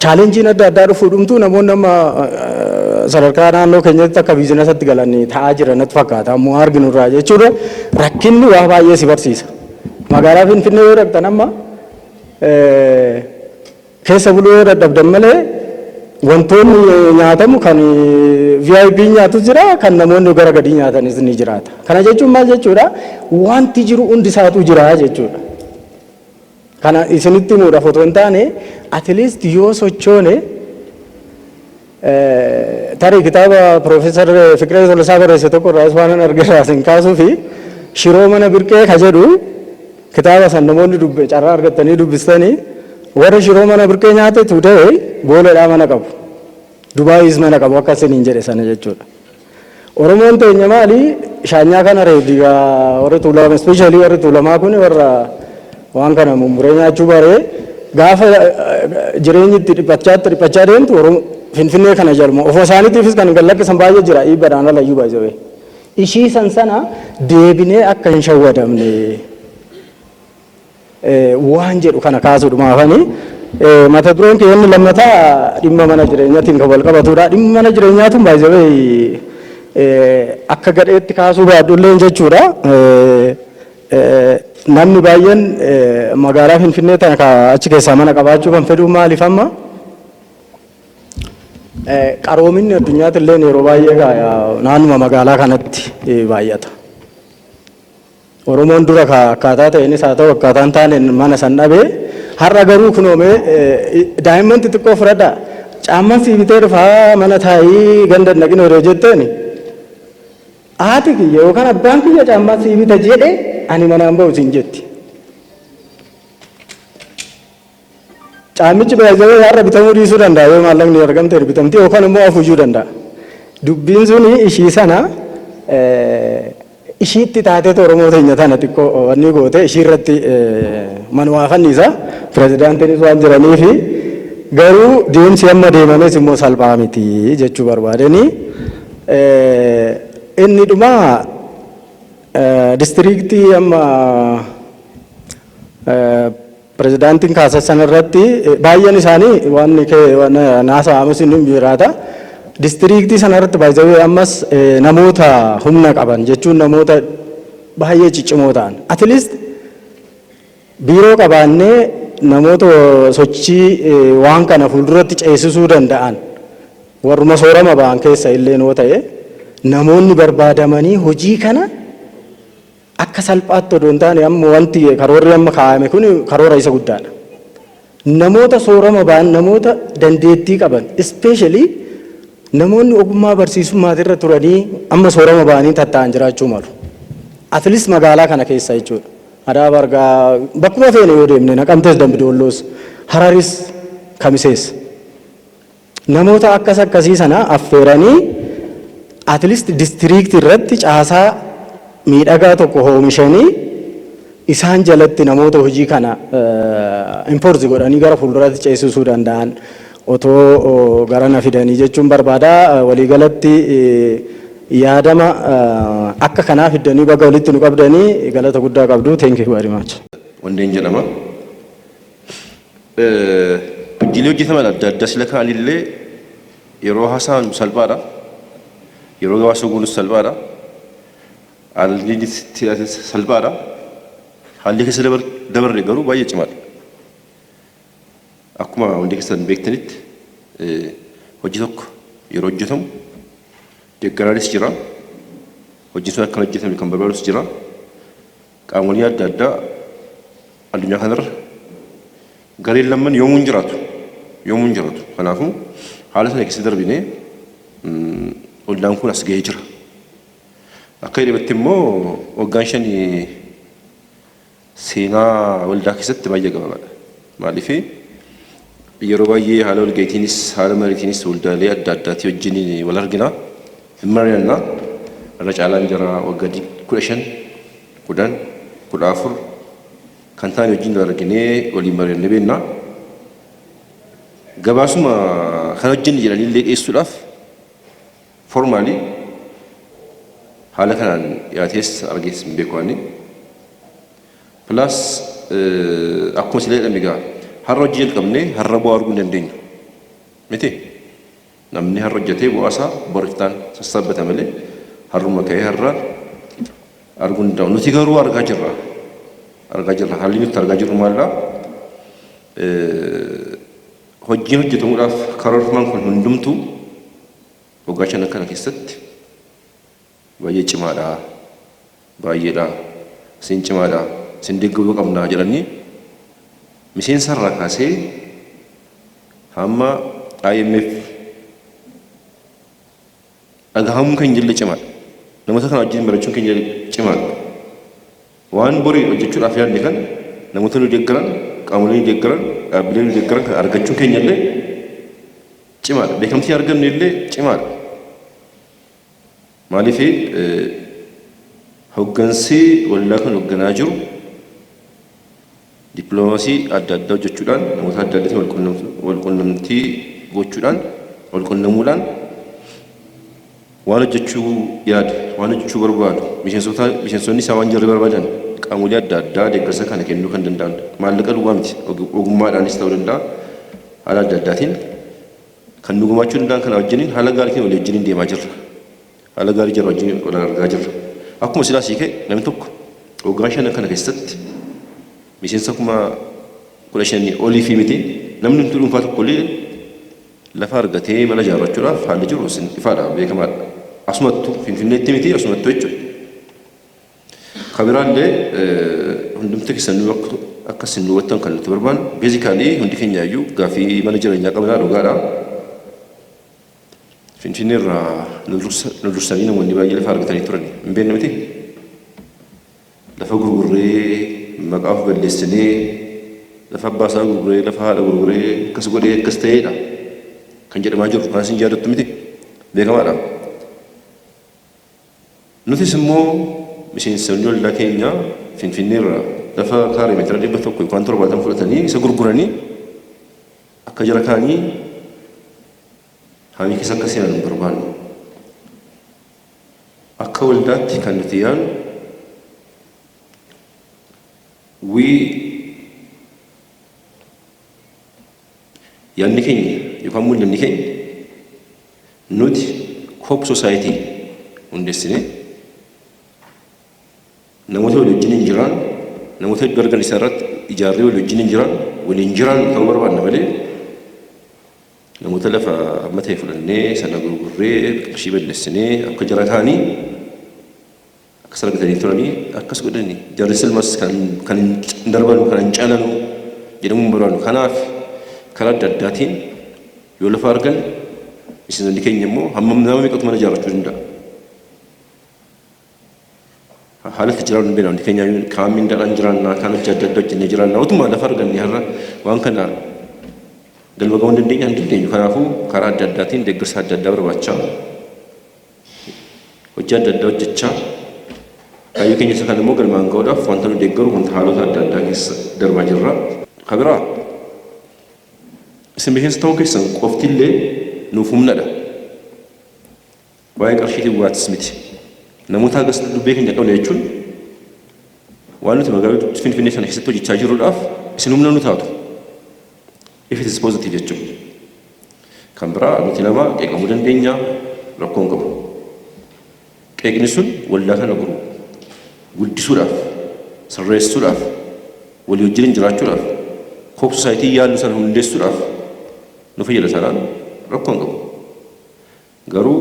challengeiin adda addaa dhufuu dhumtuu namoonni amma sadarkaa naannoo keenyatti akka businessatti galanii ta'aa jiran natti fakkaata. Ammoo arginu irraa jechuudha. Rakkinni waa baay'ee si barsiisa. Magaalaa Finfinnee yoo dhaqxan, amma keessa buluu yoo dadhabdan malee, wantoonni nyaatamu kan VIP nyaatu jira, kan namoonni gara gadii nyaatanis ni jiraata. Kana jechuun maal jechuudha? Wanti jiru hundi isaatu jira jechuudha. Kana isinitti himuudhaaf otoo hin taane, at least yoo sochoone, tarii kitaaba Piroofeesar Fiqiree Tolasaa barreesse tokko irraas waan argirraa isin kaasuu fi "Shiroo mana birqee" ka jedhu kitaaba san namoonni dubbe carraa argattanii dubbistanii, warra shiroo mana birqee nyaate today Booleedhaa mana qabu. Dubaayis mana qabu akka isiniin jedhe sana jechuudha. Oromoon teenya maali? Shaanyaa kana reedigaa warri Tuulamaa, especially warri Tuulamaa kun, warra waan kana mummuree nyaachuu baree, gaafa jireenyi itti dhiphachaa itti dhiphachaa deemtu Oromoo Finfinnee kana jalma ofuma isaaniitiifis kan gad lakkisan baay'ee jira, dhiibbaadhaan alayyuu baay'ee. Ishii san sana deebinee akka hin shawwadamne waan jedhu kana kaasuudhumaafanii. Mata dureen kee inni lammataa dhimma mana jireenyaatiin kan wal qabatudha. Dhimma mana jireenyaatuun baay'ee akka gadheetti kaasuu baadhulleen jechuudha. Namni baay'een magaalaa Finfinnee tana achi keessaa mana qabaachuu kan fedhu maaliif? Amma qaroominni addunyaatti illee yeroo baay'ee naannuma magaalaa kanatti baay'ata. Oromoon dura akkaataa ta'eenis haa ta'u akkaataa hin taaneen mana san dhabee, har'a garuu kunoomee daa'imman xixiqqoo fudhadhaa. Caamman sii bitee dhufaa, mana taa'ii ganda hin dhaqin yeroo jetteen, haati kiyya yookaan abbaan kiyya caammaa sii bita jedhe, ani manaan ba'u siin jetti. Caammichi baay'ee har'a bitamuu dhiisuu danda'a, yoo maallaqni argamte bitamti yookaan immoo hafuuyyuu danda'a. Dubbiin suni ishii sana ishiitti taateetu Oromoo teenya tana xiqqoo wanni goote ishii irratti manumaa fanniisa, pirezidaantiinis waan jiraniifi, garuu deemsi amma deemames immoo salphaa miti jechuu barbaadeni. Inni dhumaa districtii amma pirezidaantiin kaasan sana irratti baay'een isaanii waan naasa'amus ni jiraata. Districtii sana irratti baay'ee ammas namoota humna qaban jechuun namoota baay'ee ciccimoo ta'an. At least biiroo qabaannee namoota sochii waan kana fuulduratti ceesisuu danda'an, warruma soorama ba'an keessa illee noo ta'e, namoonni barbaadamanii hojii kana akka salphaatti odoo hin taane, amma wanti karoorri amma kaa'ame kun karoora isa guddaadha. Namoota soorama ba'an, namoota dandeettii qaban, especially namoonni ogummaa barsiisummaatirra turanii amma soorama ba'anii tatta'an jiraachuu malu. At least magaalaa kana keessa jechuudha. Adaa Bargaa bakkuma feene yoo deemne, Naqamtees, Dambidoolloos, Hararis, Kamisees. Namoota akkas akkasii sana affeeranii at least district irratti caasaa miidhagaa tokko oomishanii isaan jalatti namoota hojii kana enforce godhanii gara fuulduraatti ceesisuu danda'an otoo gara na fidanii jechuun barbaada. Waliigalatti yaadama akka kanaa fiddanii baga walitti nu qabdanii galata guddaa qabdu. Thank you very much. Wandeen jedhama. Hojiilee hojjetaman adda addaa sila kaanillee yeroo haasa'an salphaadha. Yeroo gabaasa goonus salphaadha. Haalli salphaadha. Haalli keessa dabarre garuu baay'ee cimaadha. Akkuma hundi keessan beektanitti, hojii tokko yeroo hojjetamu deeggaraanis jira. Hojiin sun akka hojjetame kan barbaadus jira. Qaamolee adda addaa addunyaa kanarra gareen lamman yoomuu hin jiraatu. Yoomuu hin jiraatu. Kanaafuu haala sana keessa darbinee waldaan kun as gahee jira. Akka jedhametti immoo waggaan 5 seenaa waldaa keessatti baay'ee gabaabaadha. Maaliif, yeroo baay'ee haala walga'iitiinis haala mariitiinis waldaalee adda addaatii wajjin wal argina. Hin mari'anna. Irra caalaan jira waggaa 15, 10, 14 kan ta'an wajjin wal arginee waliin mari'annee beekna. Gabaasuma kan hojjenne jedhanii illee dhiyeessuudhaaf formally haala kanaan dhiyaatees argees hin beeku ani. Plus, akkuma sila jedhame egaa har'a hojii jalqabnee har'a bu'aa arguu hin dandeenyu. Miti? Namni har'a hojjetee bu'aa isaa boriftaan sassaabbata malee har'uma ka'ee har'a arguu hin danda'u. Nuti garuu argaa jirra. Argaa jirra. Haalli nuti argaa jirru maallaa? Hojiin hojjetamuudhaaf karoorfaman kun hundumtuu waggaa 5 kana keessatti baay'ee cimaadha. Baay'eedha. Isin cimaadha. Isin deeggaruu qabna jedhanii miseensa irraa kaasee hamma IMF dhagahamuu kan jille cimaadha. Namoota kana wajjin barachuun keenya cimaadha. Waan borii hojjechuudhaaf yaadne kan namoota nu deeggaran, qaamolee nu deeggaran, dhaabbilee nu deeggaran kan argachuun keenya illee cimaadha. Beekamtii argannu illee cimaadha. Maaliif, hoggansi waldaa kan hogganaa jiru dippiloomaasii adda addaa hojjechuudhaan, namoota adda addaatiin wal qunnamtii gochuudhaan, wal qunnamuudhaan waan hojjechuu yaadu, waan hojjechuu barbaadu, miseensonni isaa waan jarri barbaadan qaamolee adda addaa deeggarsa kana kennuu kan danda'an, maallaqa duwwaa miti, ogummaadhaanis ta'uu danda'a, haala adda addaatiin kan nu gumaachuu danda'an kana wajjiniin haala gaariitiin walii wajjiniin deemaa jirra. Haala gaarii jara wajjin wal argaa jirra. Akkuma silaa sii ka'e, namni tokko waggaa 5 kana keessatti miseensa 15,000 olii fi miti, namni nuti dhuunfaa tokko illee lafa argatee mana ijaarrachuudhaaf haalli jiru ifaadha, beekamaadha. Asumattu Finfinneetti miti, asumattu jechuudha. Kabiraallee hundumti keessanuu akka isin hubattan kan nuti barbaannu, basically hundi keenya iyyuu gaaffii mana jireenyaa qabnaa, dhugaadha. Finfinnee irraa nu dursanii namoonni baay'ee lafa argatanii turani. Hin beekne miti? Lafa gurgurree maqaa of balleessinee, lafa abbaa isaa gurguree, lafa haadha gurguree, akkas godhee akkas ta'eedha kan jedhamaa jiru. Kanas hin yaadattu miti? Beekamaadha. Nutis immoo miseensonni waldaa keenya Finfinnee irraa lafa kaaree meetira 100 yookaan 70 fudhatanii isa gurguranii akka jara kaanii haamii keessa akka seenan hin barbaannu. Akka waldaatti kan nuti yaadnu, we yaadni keenya yookaan mul'anni keenya, nuti coop society hundeessinee namoota walii wajjin hin jiraan, namoota hedduu argan isaa irratti ijaarree walii wajjin hin jiraan, waliin jiraan ta'uu barbaanna malee namoota lafa amma ta'e fudhannee sana gurgurree qarshii balleessinee akka jara kaanii akkas argatanii turanii akkas godhanii jarri silmas kan hin darbanu, kan hin caalanu jedhamuu hin barbaannu. Kanaaf karaa adda addaatiin yoo lafa argan, miseensonni keenya immoo hammam, nama meeqatu mana ijaarrachuu danda'a? Haala itti jiraannu hin beekna hundi keenya kaan mindaadhaan jiraanna kaan hojii adda addaa hojjennee jiraanna utuma lafa arganne har'a waan kana galma ga'uu hin dandeenya hin dandeenyu. Kanaafuu karaa adda addaatiin deeggarsa adda addaa barbaachaa hojii adda addaa hojjechaa kaayyoo keenya isa kana immoo galmaan ga'uudhaaf wanta nu deeggaru wanta haalota adda addaa keessa darbaa jirra. Ka biraa isin miseensa ta'uu keessan qoftillee nuuf humnadha. Waa'ee qarshiitiin waatis miti. Namoota hagas dubbee keenya qabna jechuun waan nuti magaalaa Finfinnee sana keessatti hojjechaa jirruudhaaf isin humna nu taatu. If it is positive jechuudha. Kan biraa nuti nama qeeqamuu dandeenya rakkoo hin qabu. Qeeqni sun waldaa kana guru guddisuudhaaf, sirreessuudhaaf, walii wajjin jiraachuudhaaf, hope society yaallu sana hundeessuudhaaf nu fayyada taanaan rakkoo hin qabu. Garuu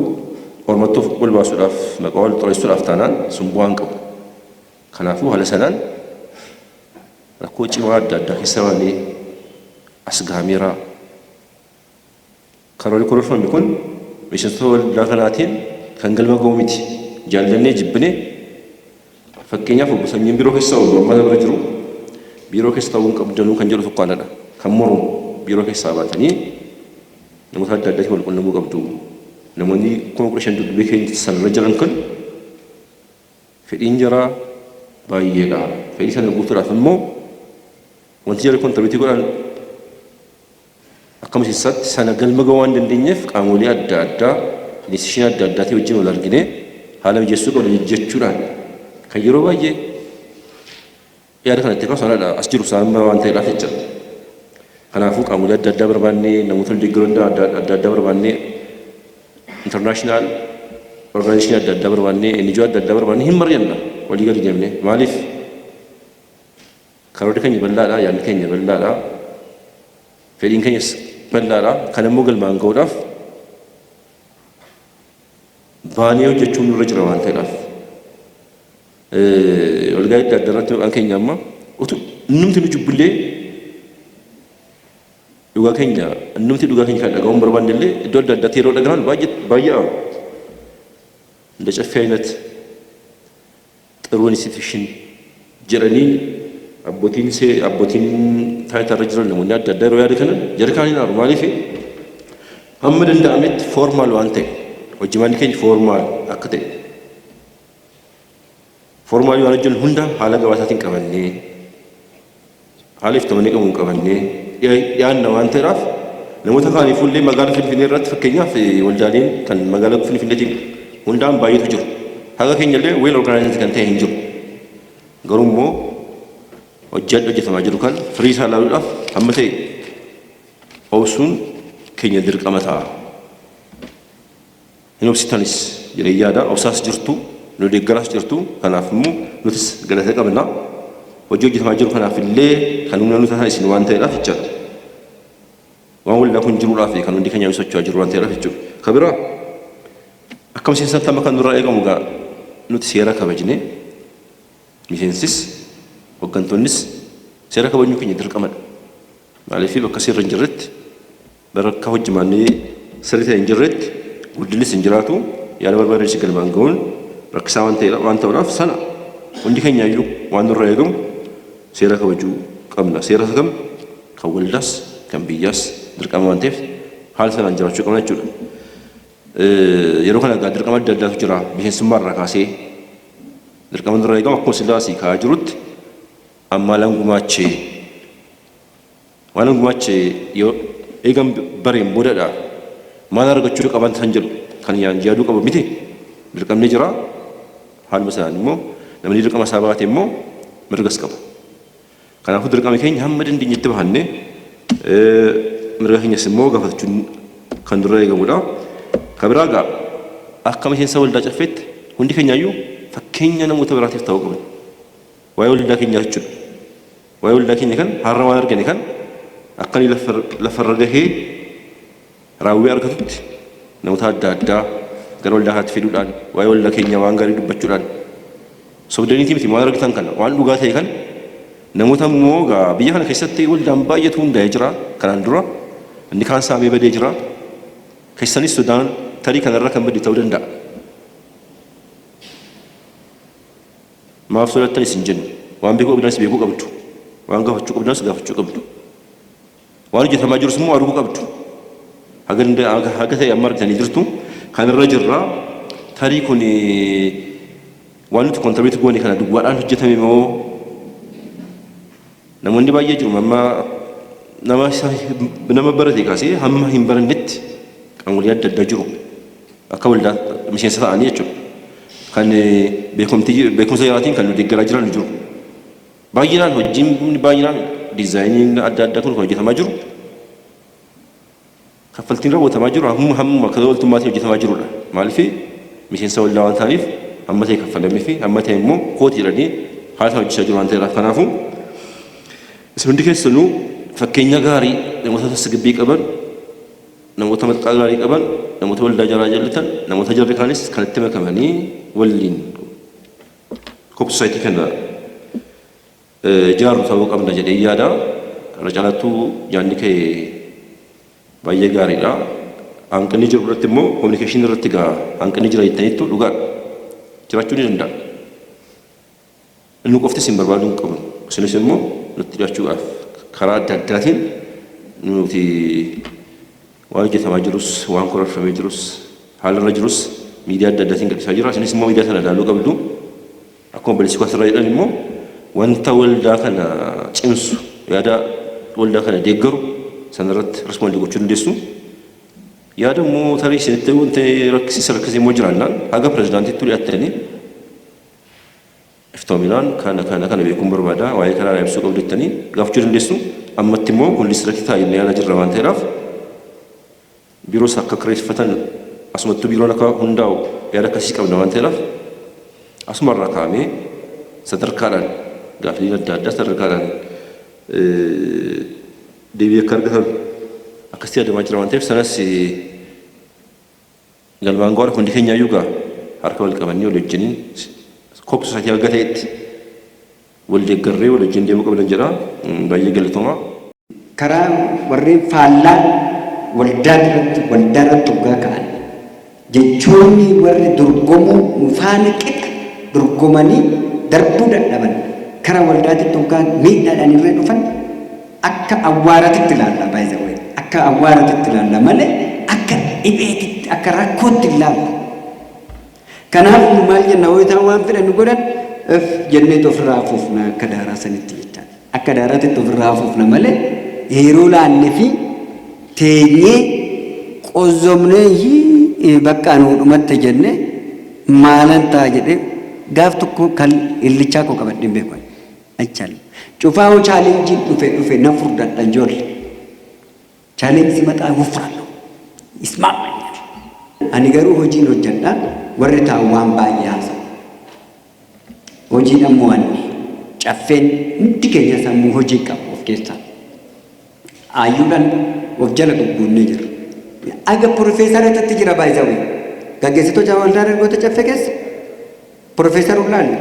ormatti of ol baasuudhaaf maqaa wal xureessuudhaaf taanaan sun bu'aa hin qabu. Kanaafuu haala sanaan rakkoo cimaa adda addaa keessa baanee as gahameera. Karoorri karoorfame kun miseensota waldaa kanaatiin kan galma ga'u miti. Jaallannee jibbinee fakkeenyaaf obbo Sanyiin biiroo keessa obbo Ammaa bira jiru biiroo keessa ta'uu hin qabdanuu kan jedhu tokko anadha. Kan mormu biiroo keessaa baatanii namoota adda addaatiin wal qunnamuu qabdu. Namoonni 15,000 dudduubee keenya sanarra jiran kun fedhiin jaraa baay'eedha. Fedhii sana guutuudhaaf immoo wanti jarri contribute godhan akka miseensaatti sana galma ga'uu waan dandeenyeef qaamolee adda addaa institution adda addaatii wajjin wal arginee haala mijeessuu qabna jechuudhaan kan yeroo baay'ee yaada kana itti kaasu anadha as jiru isaan waan ta'eedhaaf jecha. Kanaafuu qaamolee adda addaa barbaannee namoota deeggaruu adda addaa barbaannee international organization adda addaa barbaannee NGO adda addaa barbaannee hin mari'anna walii gadi deemnee maaliif karoorri keenya bal'aadha yaadni keenya bal'aadha fedhiin keenyas bal'aadha kan immoo galmaan ga'uudhaaf baanee hojjechuun nurra jira waan ta'eedhaaf. Walgaa adda addaa irratti maqaan keenya amma utuu innumti nu jubbullee dhugaa keenya innumti dhugaa keenya kan dhaga'uun barbaanne illee iddoo adda addaatti yeroo dhagahan baay'ee baay'ee እንደ ጨፌ አይነት ጥሩ institution jedhanii abbootiin see abbootiin taayitaa jiran namoonni adda addaa yeroo yaada kanan jara kaaniin aaru maaliif hamma danda'ametti formal waan ta'e hojii keenya formal akka ta'e formal waan hojjennu hunda haala gabaasaatiin qabannee haala iftoomanii qabuun qabannee dhiyaanna waan ta'eedhaaf namoota kaaniifullee magaalaa Finfinnee irratti fakkeenyaaf waldaaleen kan magaalaa Finfinneetiin hundaan baay'eetu jiru. Haga keenya illee well organized kan ta'e hin jiru. Garuu immoo hojii hojjetamaa jiru kan firii isaa ilaaluudhaaf hamma ta'e obsuun keenya dirqama ta'a. Hin obsitanis jedhee yaada obsaas jirtu nu deeggaraas jirtu kanaaf immoo nutis galata qabna. Hojii hojjetamaa jiru kanaaf illee kan humna nu taasisan isin waan ta'eedhaaf jechaadha. Waan waldaa kun jiruudhaaf kan hundi keenya socho'aa jiru waan ta'eedhaaf jechuudha. Ka biraa akka miseensaatti amma kan nurraa eegamu gaa nuti seera kabajnee miseensis hooggantoonnis seera kabajuu keenya dirqamadha. Maaliif bakka seerri hin jirretti bakka hojjimaannee sirrii ta'e hin jirretti guddinnis hin jiraatu yaada barbaadan galmaan ga'uun rakkisaa waan ta'eedha waan ta'uudhaaf sana hundi keenya iyyuu waan nurraa eegamu seera kabajuu qabna. Seera kam kan waldaas kan biyyaas dirqama waan ta'eef haala sanaan jiraachuu qabna jechuudha. Yeroo kana egaa dirqama adda addaatu jira miseensummaa irraa kaasee dirqama nurraa eegamu akkuma silaa asii kaa'aa jirutti amma lan gumaachee waan gumaachee yoo eegan bareen boodadha maal argachuu qaban san jedhu kan yaaduu qabu miti dirqamni jira haaluma sanaan immoo namni dirqama isaa baate immoo mirgas qaba. Kanaafuu dirqama keenya hamma dandeenyetti bahannee mirga keenyas immoo gaafachuun kan dura eegamudha. Kan biraa egaa akka miseensa waldaa caffeetti hundi keenyaayyuu fakkeenya namoota biraatiif ta'uu qabna. Waa'ee waldaa keenyaa jechuudha. Waa'ee waldaa keenya kan har'a waan argine kan akka inni lafarra gahee raawwii argatutti namoota adda addaa gara waldaa kanaatti fiduudhaan waa'ee waldaa keenyaa waan gaarii dubbachuudhaan sobdaniitii miti waan argitan kana waan dhugaa ta'e kan namoota immoo egaa biyya kana keessatti waldaan baay'eetu hundaa'ee jira kanaan dura inni kaan saamee badee jira keessanis sodaan tarii kanarra kan badde ta'uu danda'a. Maaf sodaattan isin jennu. Waan beekuu qabdanis beekuu qabdu. Waan gaafachuu qabdanis gaafachuu qabdu. Waan hojjetamaa jirus immoo arguu qabdu. Haga ta'e amma argitanii jirtu. Kanarra jirra. Tarii kun waan nuti contribute goone kana duwwaadhaan hojjetame moo namoonni baay'ee jiru, amma nama barate kaasee hamma hin barannetti qaamolee adda addaa jiru, akka waldaa miseensa ta'anii jechuudha. Kan beekumtii beekumsa yaraatiin kan nu deeggaraa jiran jiru. Baay'inaan hojiin, baay'inaan designiin adda addaa kun kan hojjetamaa jiru. Kaffaltiin raawwatamaa jiru hamma hamma akka ooltummaatiin hojjetamaa jirudha. Maaliif? Miseensa waldaa waan ta'aniif hamma ta'e kaffalamee fi hamma ta'e immoo kooti jedhanii haala isaan hojjechaa jiru waan ta'eedhaaf. Kanaafuu isin hundi keessanuu fakkeenya gaarii, namoota tasgabbii qaban, namoota maqaa gaarii qaban, namoota waldaa jaraa jallatan, namoota jarri kaanis kanatti makamanii waliin Coop Society kana ijaarru ta'uu qabna jedhee yaada. Irra caalattuu yaadni kee baay'ee gaariidha. Hanqinni jiru irratti immoo, communicationii irratti gaa hanqinni jira jettaniittu, dhugaadha. Jiraachuu ni danda'a. Inni qoftis hin barbaaduu hin qabu. Isinis immoo nutti dhiyaachuudhaaf karaa adda addaatiin nuti waan hojjetamaa jirus, waan kororfamee jirus, haala irra jirus miidiyaa adda addaatiin gadhiisaa jira. Isinis immoo miidiyaa sana ilaaluu qabdu. Akkuma balleessuu asirraa jedhan immoo, wanta waldaa kana cimsu, yaada waldaa kana deeggaru sanarratti respond gochuu dandeessu. Yaada immoo tarii isinitti wanti rakkisiisa rakkisee immoo jiraannaan haga pirezidaantiitti dhiyaattanii iftoominaan kana kana kana beekuun barbaada, waa'ee kanaa ibsuu qabdu jettanii gaafachuu dandeessu. Ammatti immoo kun districtii taa'ee yaala jirra waan ta'eedhaaf, biiroos akka kireeffatan, asumattuu biiroon akka hundaa'u yaada akkasii qabna waan ta'eedhaaf, asumarraa kaa'amee sadarkaadhaan gaaffileen adda addaa sadarkaadhaan deebii akka argatan akkasitti yaadamaa jira waan ta'eef, sanas galmaan gaara hundi keenyaayyuu gaa harka wal qabannee wal wajjiniin Coop Society haga ta'etti wal deeggarree wal wajjin deemuu qabnan jedha. Baay'ee galatoomaa. Karaa warreen faallaa waldaa irratti hoggaa ka'an, jechoonni warri dorgomuu nu faana qixa dorgomanii darbuu dadhaban karaa waldaatitti hoggaa miidhaadhaan irra dhufan akka awwaaratitti ilaalla. Baay'ee akka awwaaratitti ilaalla malee akka dhibeetitti, akka rakkootti ilaalla. Kanaaf nu maal jenna? Yoo isaan waan fedhan nu godhan, if jenneet ofirraa hafuufna akka daaraa sanitti jechaadha. Akka daaraatitti ofirraa hafuufna malee yeroo laanne fi teenyee qozzomnee bakka nu dhumatte jenne maalan ta'a jedhee gaaf tokko kan illichaa koo qabadhee hin beeku. Achaalu. Cufaa hoo challengeiin dhufe dhufe nan furdadha ijoollee. Challenge ሲመጣ ወፍራለሁ። ይስማማኛል። Ani garuu hojiin hojjedha, warri taa'u waan baay'ee haasa'u. Hojiin ammoo anni caffeen hundi keenya sammuu hojii qabu of keessaa. Ayyuudhaan of jala gugguunnee jirra. Aga profeesaratti jira baay'isawee. Gaggeessitoota waldaa dargaggoota caffee keessa profeesar ulaalle.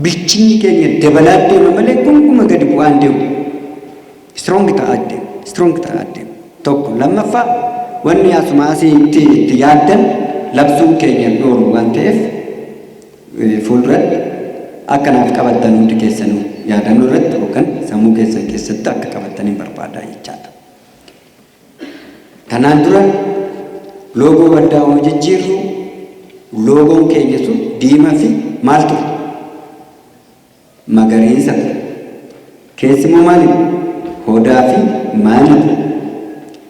Bilchinni keenya dabalaa deema malee gonkumaa gadi bu'aan deemu. Strong ta'aa deema. Strong ta'aa deema. Tokko lammaffaa, wanni asuma asii itti yaaddan labsuun keenya hin oolu waan ta'eef, fuulduratti akka naaf qabattan hundi keessanuu yaadannoo irratti yookaan sammuu keessan keessatti akka qabattanii barbaadaa jechaadha. Kanaan dura loogoo waldaa yoo jijjiirru, loogoon keenya sun diimaa fi maal ture? Magariisa ture. Keessi immoo maali? Odaa fi maali ture?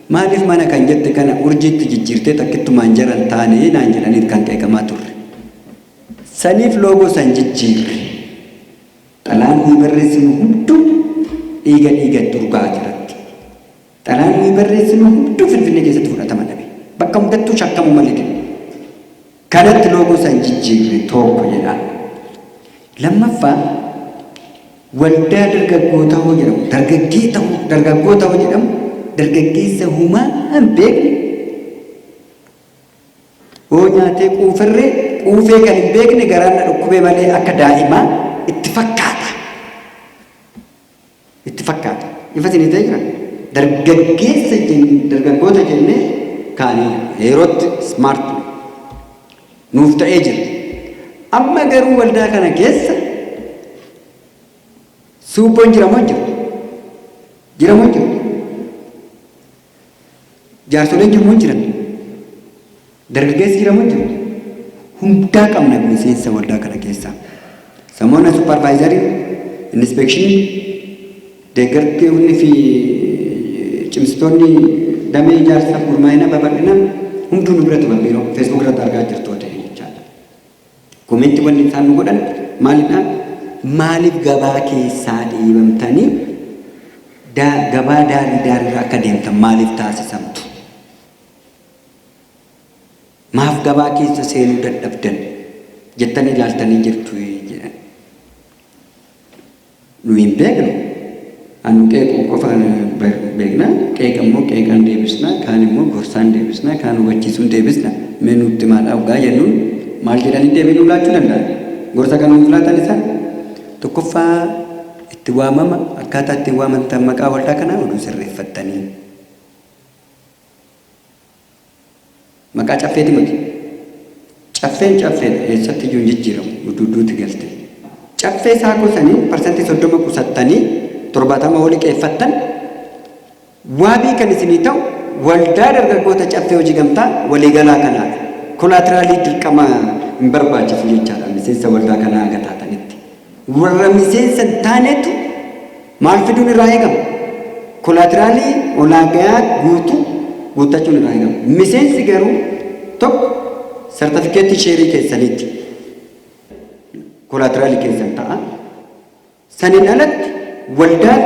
Maaliif mana kan jette kana urjiitti jijjiirtee takkittumaan jaran taane naan jedhaniit kan qeeqamaa turre. Saniif loogoo san jijjiirre. Xalaan nuyi barreessinu hunduu dhiiga dhiigatti urgaa jiratti. Xalaan nuyi barreessinu hunduu Finfinnee keessatti fudhatama dhabe. Bakka hundattuu shakkamuu malee kennu. Kanatti loogoo san jijjiirre tokko jedhaan. Lammaffaa, waldaa dargaggootaa hoo jedhamu, dargaggee ta'uu, dargaggoota hoo jedhamu, dargaggeessa humaa hin beekne, hoo nyaatee quuferree quufee kan hin beekne, garaan na dhukkubee malee akka daa'imaa itti fakkaata. Itti fakkaata. Ifa isinii ta'e jira. Dargaggeessa dargaggoota jennee kaanii yerootti smart nuuf ta'ee jira. Amma garuu waldaa kana keessa suuphoon jira moo hin jiru? Jira moo hin jiru? Jaarsoleen jiru moo hin jiran? Dargaggeessi jira moo hin jiru? Hundaa qabna miseensa waldaa kana keessaa. Samoona supervisorii, inspectionii, deeggartoonni fi cimsitoonni damee ijaarsaaf gurmaa'ina babal'ina hunduu nu bira turan biiroo Facebook irratti argaa jirtu ta'e jechaadha. Commentii wanni isaan nu godhan maalidha? Maaliif gabaa keessaa dhiibamtanii gabaa daarii daariirra akka deemtan maaliif taasisamtu? Maaf gabaa keessa seenuu dadhabdan jettanii ilaaltanii jirtu jedhan. Nu hin beeknu. Anu qeequu qofa beekna. Qeeqa immoo qeeqaan deebisna. Kaan immoo gorsaan deebisna. Kaan hubachiisuun deebisna. Mee nutti maadhaa dhugaa jennuun maal jedhanii deebii nuu laachuu danda'an? Gorsa kan nuuf laatan isaan tokkoffaa itti waamama akkaataa ittiin waamamtan maqaa waldaa kanaa oduu sirreeffattanii. Maqaa caffeeti miti. Caffeen caffeedha eessatti iyyuu hin jijjiiramu uduuduuti galte. Caffee saakoo sanii 30% qusattanii 70 yoo liqeeffattan waabii kan isinii ta'u waldaa dargaggoota caffee hojii gamtaa waliigalaa kanaadha. Kolaatiraalii dirqama hin barbaachisu jechaadha miseensa waldaa kanaa haga taatanitti. Warra miseensa hin taanetu maal fiduun irraa eegama? Kolaatiraalii olaagayaa guutuu guuttachuun irraa eegama. Miseensi garuu tokko sartifikeettii sheerii keessaniitti kolaatiraalii keessan ta'a. Saniin alatti waldaan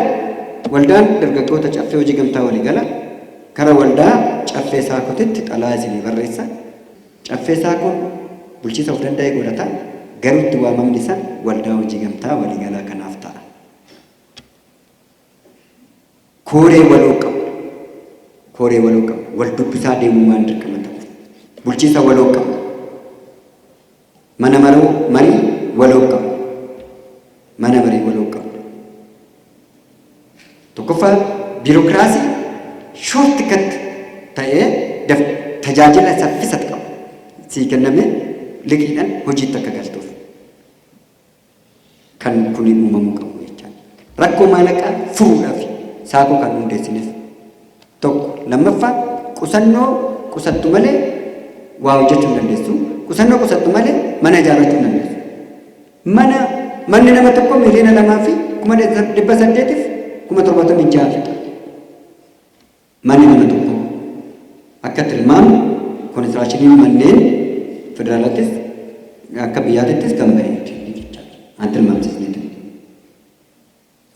dargaggoota caffee hojii gamtaa waliigala kara waldaa caffee saakotitti xalaa isinii barreessa. Caffee saakoon bulchiisa of danda'e godhata. Garuu itti waamamni isaa waldaa hojii gamtaa waliigalaa kanaaf ta'a. Kooree waloo qabna. Kooree waloo qabna. Wal dubbisaa deemuu waan dirqama ta'uuf. Bulchiisa waloo qabna. Mana maroo marii waloo qabna. Mana marii waloo qabna. Tokkoffaa biirokiraasii short cut ta'ee tajaajila saffisa qabu sii kennamee liqiidhaan hojiitti akka galtuuf kan kuni uumamuu qabu jechaadha. Rakkoo maallaqaa furuudhaaf saakoo kan hundeessineef tokko. Lammaffaa qusannoo qusattu malee waa hojjechuu hin dandeessu. Qusannoo qusattu malee mana ijaarrachuu hin dandeessu. Manni nama tokko 2,876,076 fixa. Manni nama tokko akka tilmaamu konistiraakshinii manneen federaalattis akka biyyaatittis kan ba'e jechaadha. An tilmaamsisneeti.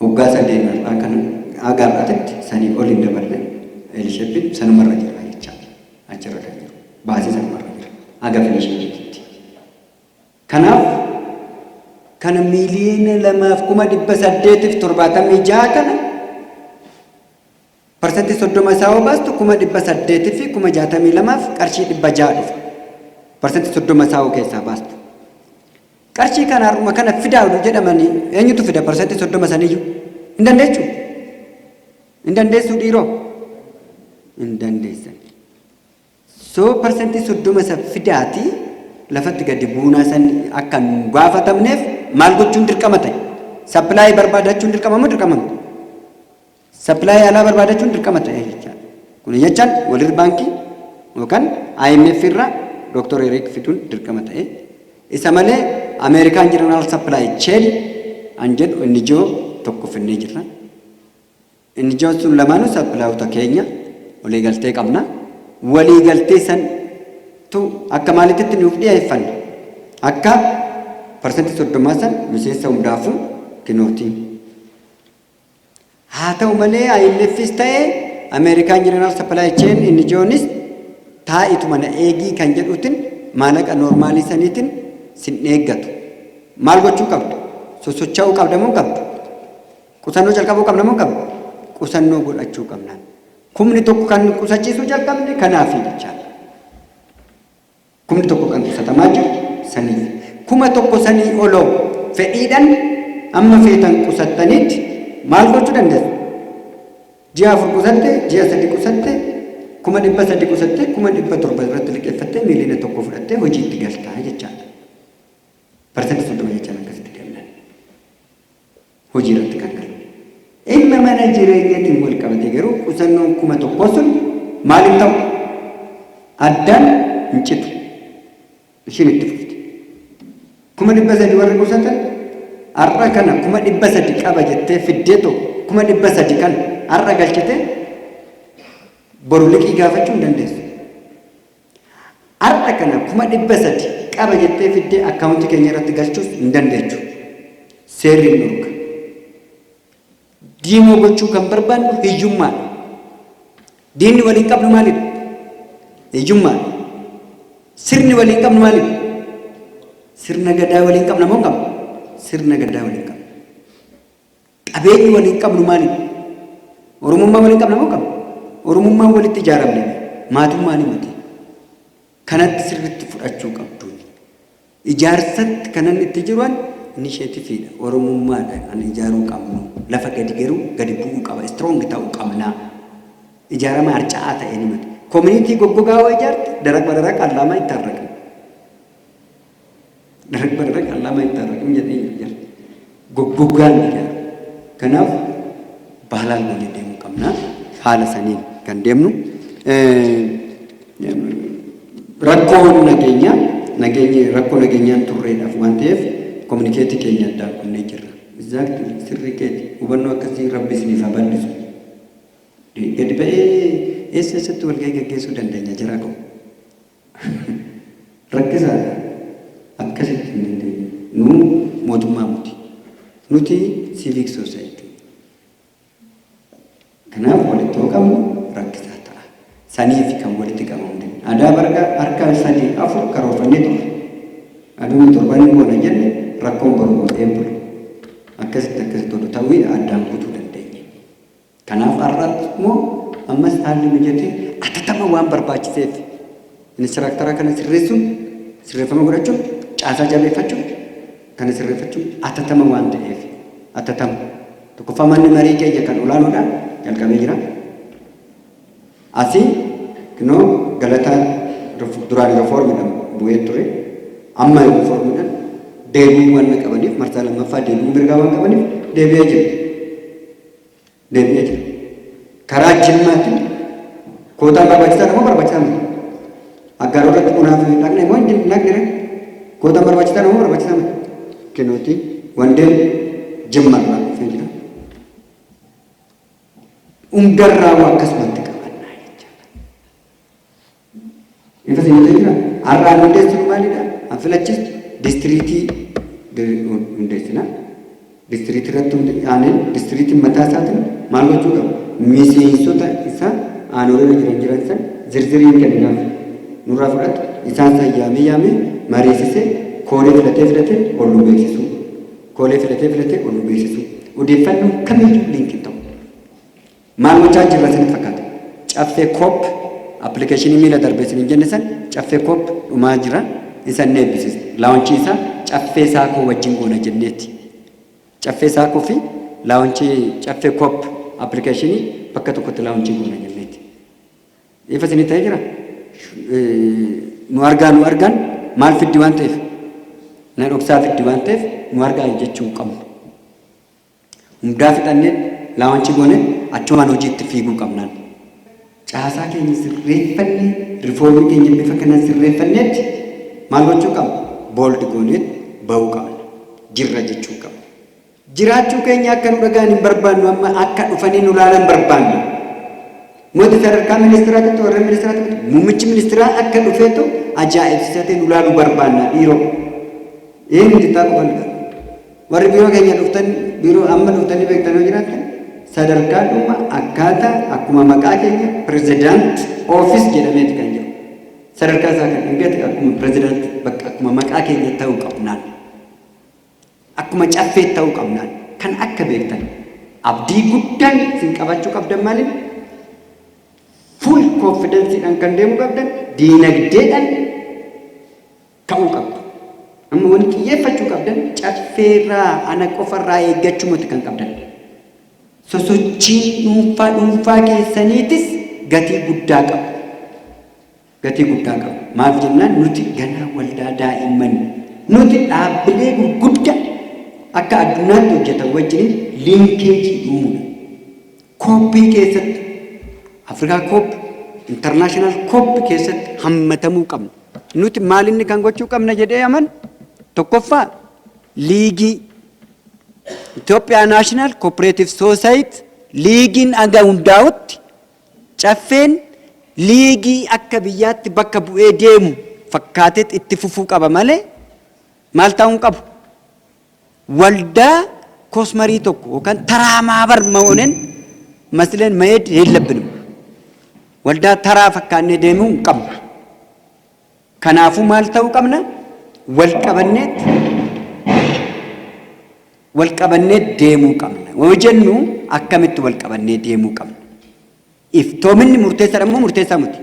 Waggaa sadeen har'aa kana haga har'aatitti sanii ol hin daballe Eelisheeppiin sanumarra jira jechaadha. Achirra kan jiru. Baasii sanumarra jira. Haga finishingiitti. Kanaaf kana 2,200,076 kana 30% isaa yoo baastu 862,600 qarshii 600 dhufa. 30% isaa yoo keessaa baastu. Qarshii kana har'uma kana fidaa oduu jedhamanii eenyutu fida 30% saniyyuu? Hin dandeechuu? Hin dandeessuu dhiiroo? Hin dandeessan. So 30% isa fidaatii lafatti gadi buunaa san akka hin gaafatamneef maal gochuun dirqama ta'e? Supplyii barbaadachuun dirqama moo dirqama miti? Supplyii alaa barbaadachuun dirqama ta'e jechaadha. Kun jechaan World Baankii yookaan IMF irraa Dr. Eric fiduun dirqama ta'e. Isa malee Ameerikaan General Supply Chain an jedhu inni ijoo tokko finnee jirra. Inni ijoon sun lamaanuu supplyoota keenya waliigaltee qabna. Waliigaltee santu akka maalitti nuuf dhiyeeffanna? Akka 30% san miseensa hundaafuu kinootii. Haa ta'u malee IMFs ta'e Ameerikaan General Supply Chain inni ijoonis taa'itu mana eegii kan jedhuutiin maallaqa normalii saniitiin sin eeggatu. Maal gochuu qabdu? Sosocho'uu qabda moo qabdu? Qusannoo jalqabuu qabna moo qabdu? Qusannoo godhachuu qabna. 1,000 kan qusachiisuu jalqabne kanaafi jechaadha. 1,000 kan qusatamaa jiru saniif. 1,000 sanii oloo fedhiidhaan amma feetan qusattaniitti maal gochuu dandeessu? Ji'a 4 qusatte, ji'a 3 qusatte, 300,000 qusatte, 700,000 irratti liqeeffattee 1 miliyoona fudhattee hojiitti galtaa jechaadha. Hojii irratti kan galu. Dhimma mana jireenyatiin wal qabate garuu qusannoon 1000 sun maaliif ta'u? Addaan hin citu. Ishiin itti fufti. 300,000 warri qusatan har'a kana 300,000 qaba jettee fiddee tokko 300,000 kan har'a galchitee boru liqii gaafachuu hin dandeessu. Har'a kana 300,000 qaba jettee fiddee akkaawuntii keenya irratti galchuus hin dandeechu. Seerri hin dhorka. Diimoo gochuu kan barbaannu hiyyummaadha. Diinni waliin qabnu maalidha? Hiyyummaadha. Sirni waliin qabnu maalidha? Sirna gadaa waliin qabna moo hin qabnu? Sirna gadaa waliin qabna. Qabeenyi waliin qabnu maalidha? Oromummaa waliin qabna moo hin qabnu? Oromummaan walitti ijaaramne maatummaan himate. Kanatti sirriitti fudhachuu qabdu. Ijaarsatti kanan itti jiru initiativeiidha. Oromummaadha kan ijaaruu qabnu. Lafa gadi garuu gadi bu'uu qaba. Strong ta'uu qabna. Ijaarama harca'aa ta'e ni mata. Community goggogaa yoo ijaarte darak badarak allaamaa itti harraqna. Darak badarak allaamaa itti harraqna jedhee ijaarte. Goggogaan ijaara. Kanaaf baalaan goonee deemuu qabna. Haala saniin kan deemnu. Rakkoon nageenyaa nageenyi rakkoo nageenyaan turreedhaaf waan ta'eef communicate keenya addaan kunnee jirra. Exactly, sirrii keeti. Hubannoo akkasii Rabbi isiniif haa bal'isu. Gadi ba'ee eessa eessatti walgahii gaggeessuu dandeenya jira koo. Rakkisaadha. Akkasitti hin dandeenyu. Nu mootummaa miti. Nuti civic society. Kanaaf walitti yoo qabnu rakkisaa ta'a. Saniif kan walitti qabamu. Aadaa barga harka sadii afur karoorfannee turre. Aduun torban goona jenne rakkoon boru godhee bulu. Akkasitti akkasitti oduu ta'uu addaan kutuu dandeenya. Kanaaf har'aatti immoo ammas haalli mijatee atatama waan barbaachiseef instructure kana sirreessuun, sirreeffama godhachuun, caasaa jabeeffachuun, kana sirreeffachuun atatama waan ta'eef atatama. Tokkoffaa, manni marii keenya kan olaanoodhaan jalqabee jira. Asii kinoo galataa duraan reformiidhaan bu'ee ture. Amma reformiidhaan deebi'uu waan qabaniif, marsaa lammaffaa deebi'uu mirgaa waan qabaniif deebi'ee jira. Deebi'ee jira. Karaa Jimmaatiin kootaan barbaachisaa moo barbaachisaa miti? Aggaaroo irratti bunaaf dhaqne moo hin dhaqne ree? Kootaan barbaachisaa moo barbaachisaa miti? Kinooti wandeen Jimmarraa dhufee jira. Hundarraa akkasumatti qabannaa jechaadha. Ifa isin jira. Har'aan hundeessinu maalidha? An filachiistu districtii hundeessina. Districtii irratti aaneen districtiin mataa isaatiin maal gochuu qaba? Miseensota isaa aanolee jiran san zirziriin kenninaaf. Nurraa fudhatu isaan san yaamee yaamee mariisisee koolee filatee filatee ol nu beeksisu. Koolee filatee filatee ol nu beeksisu. Odeeffannoon kamiyyuu linkii ta'u. Maal gochaa jirra isinitti fakkaata? Caffee Koop applicationii miila darbee isin hin jenne san, Caffee Koop dhumaa jira. Isa inni eebbisiisa. Launchii isaa Caffee Saakoo wajjin goona jenneeti. Caffee Saakoo fi launchii Caffee Koop applicationii bakka tokkotti launchii goona jenneeti. Ifa isinii ta'ee jira? Nu argaa, nu argaan maal fiddi waan ta'eef? Na dhoksaa fiddi waan ta'eef nu argaa jechuu hin qabnu. Hundaa fixannee launchii goone achumaan hojiitti fiiguu qabnaan. Caasaa keenya sirreeffannee, reformii keenya bifa kanaan sirreeffanneetti maal gochuu qabna? Bold gooneet bahuu qabna. Jirra jechuu qabna. Jiraachuu keenya akka nu dhagaan hin barbaannu, amma akka dhufanii nu laalan barbaannu. Mootii sadarkaa ministiraatitti, warreen ministiraatitti, muummichi ministiraa akka dhufeetu ajaa'ibsiisatee nu laaluu barbaanna dhiiroo. Eenyu jettaa qofan warri biiroo keenya dhuftan, biiroo amma dhuftanii beektan yoo jiraattan, sadarkaa dhuma akkaataa akkuma maqaa keenya president office jedhameeti kan jiru. Sadarkaa isaa kan eeggate akkuma president bakka akkuma maqaa keenya ta'uu qabnaan. Akkuma caffee ta'uu qabnaan kan akka beektan abdii guddaan isin qabachuu qabdan maaliin full confidenceiidhaan kan deemuu qabdan diinagdeedhaan ka'uu qabdu. Amma wanti xiyyeeffachuu qabdan caffeerraa ana qofarraa eeggachuu miti kan qabdan. Sosochiin dhuunfaa dhuunfaa keessaniitis gatii guddaa qaba. Gatii guddaa qaba. Maaf jennaan, nuti ganaa waldaa daa'immanii. Nuti dhaabbilee gurguddaa akka addunyaatti hojjetan wajjin liinkeejii uumuudha. Kooppii keessatti Afrikaa COOP, international COOP keessatti hammatamuu qabna. Nuti maalinni kan gochuu qabna jedhee aman tokkoffaa liigii Itoophiyaa National Cooperative Society liigiin aga hundaa'utti caffeen liigii akka biyyaatti bakka bu'ee deemu fakkaateet itti fufuu qaba malee maal ta'uu hin qabu. Waldaa ኮስመሪ tokko yookaan ተራ ማህበር መሆንን መስለን መሄድ የለብንም። Waldaa taraa fakkaannee deemuu hin qabnu. Kanaafuu maal ta'uu qabna? Wal qabanneet wal qabannee deemuu qabna. Yoo jennu akkamitti wal qabannee deemuu qabna? Iftoominni murteessaadha moo murteessaa miti?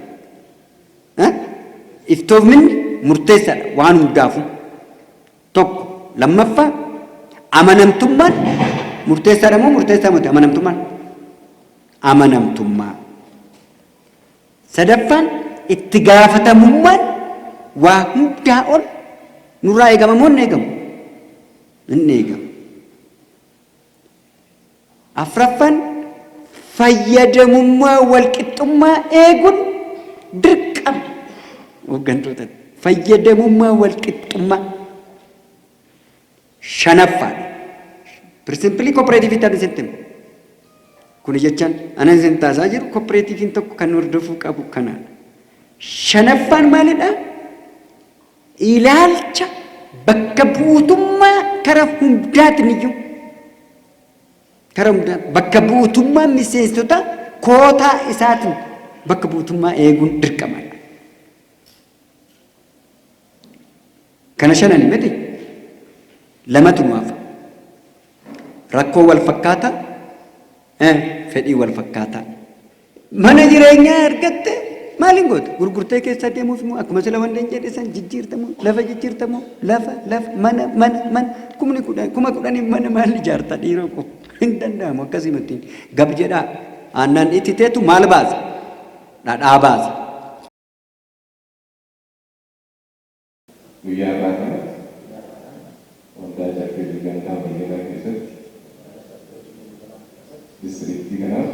Iftoominni murteessaadha waan hundaafuu. Tokko lammaffaa amanamtummaan murteessaadha moo murteessaa miti amanamtummaan? Amanamtummaa. Sadaffaan itti gaafatamummaan waa hundaa ol nurraa eegama moo hin eegamu? Hin eegamu. Afraffaan fayyadamummaa walqixxummaa eeguun dirqama hooggantoota fayyadamummaa walqixxummaa. Shanaffaadha. Principle cooperative ta'an isitti himu. Kuni jechaan ana isin taasaa jiru cooperativeiin tokko kan hordofuu qabu kanaadha. Shanaffaan maalidha? Ilaalcha bakka buutummaa kara hundaatiin iyyuu kara hundaa bakka buutummaa miseensota kootaa isaatiin bakka buutummaa eeguun dirqamadha. Kana shanan miti lamatu nu hafa. Rakkoo wal fakkaataa, fedhii wal fakkaataa. Mana jireenyaa argatte maaliin goota? Gurgurtee keessa deemuuf immoo akkuma sila wanneen jedhe san jijjiirtamoo lafa jijjiirtamoo lafa lafa mana mana mana kumni kudhan 10,000 mana maal ijaarta dhiiroo koo hin danda'amu akkasii miti gab jedhaa aannan ititeetu maal baasa? Dhadhaa baasa. Guyyaa har'aa kana waldaa Caffee fi Gamtaa Waliigalaa keessatti distriiktii kanaaf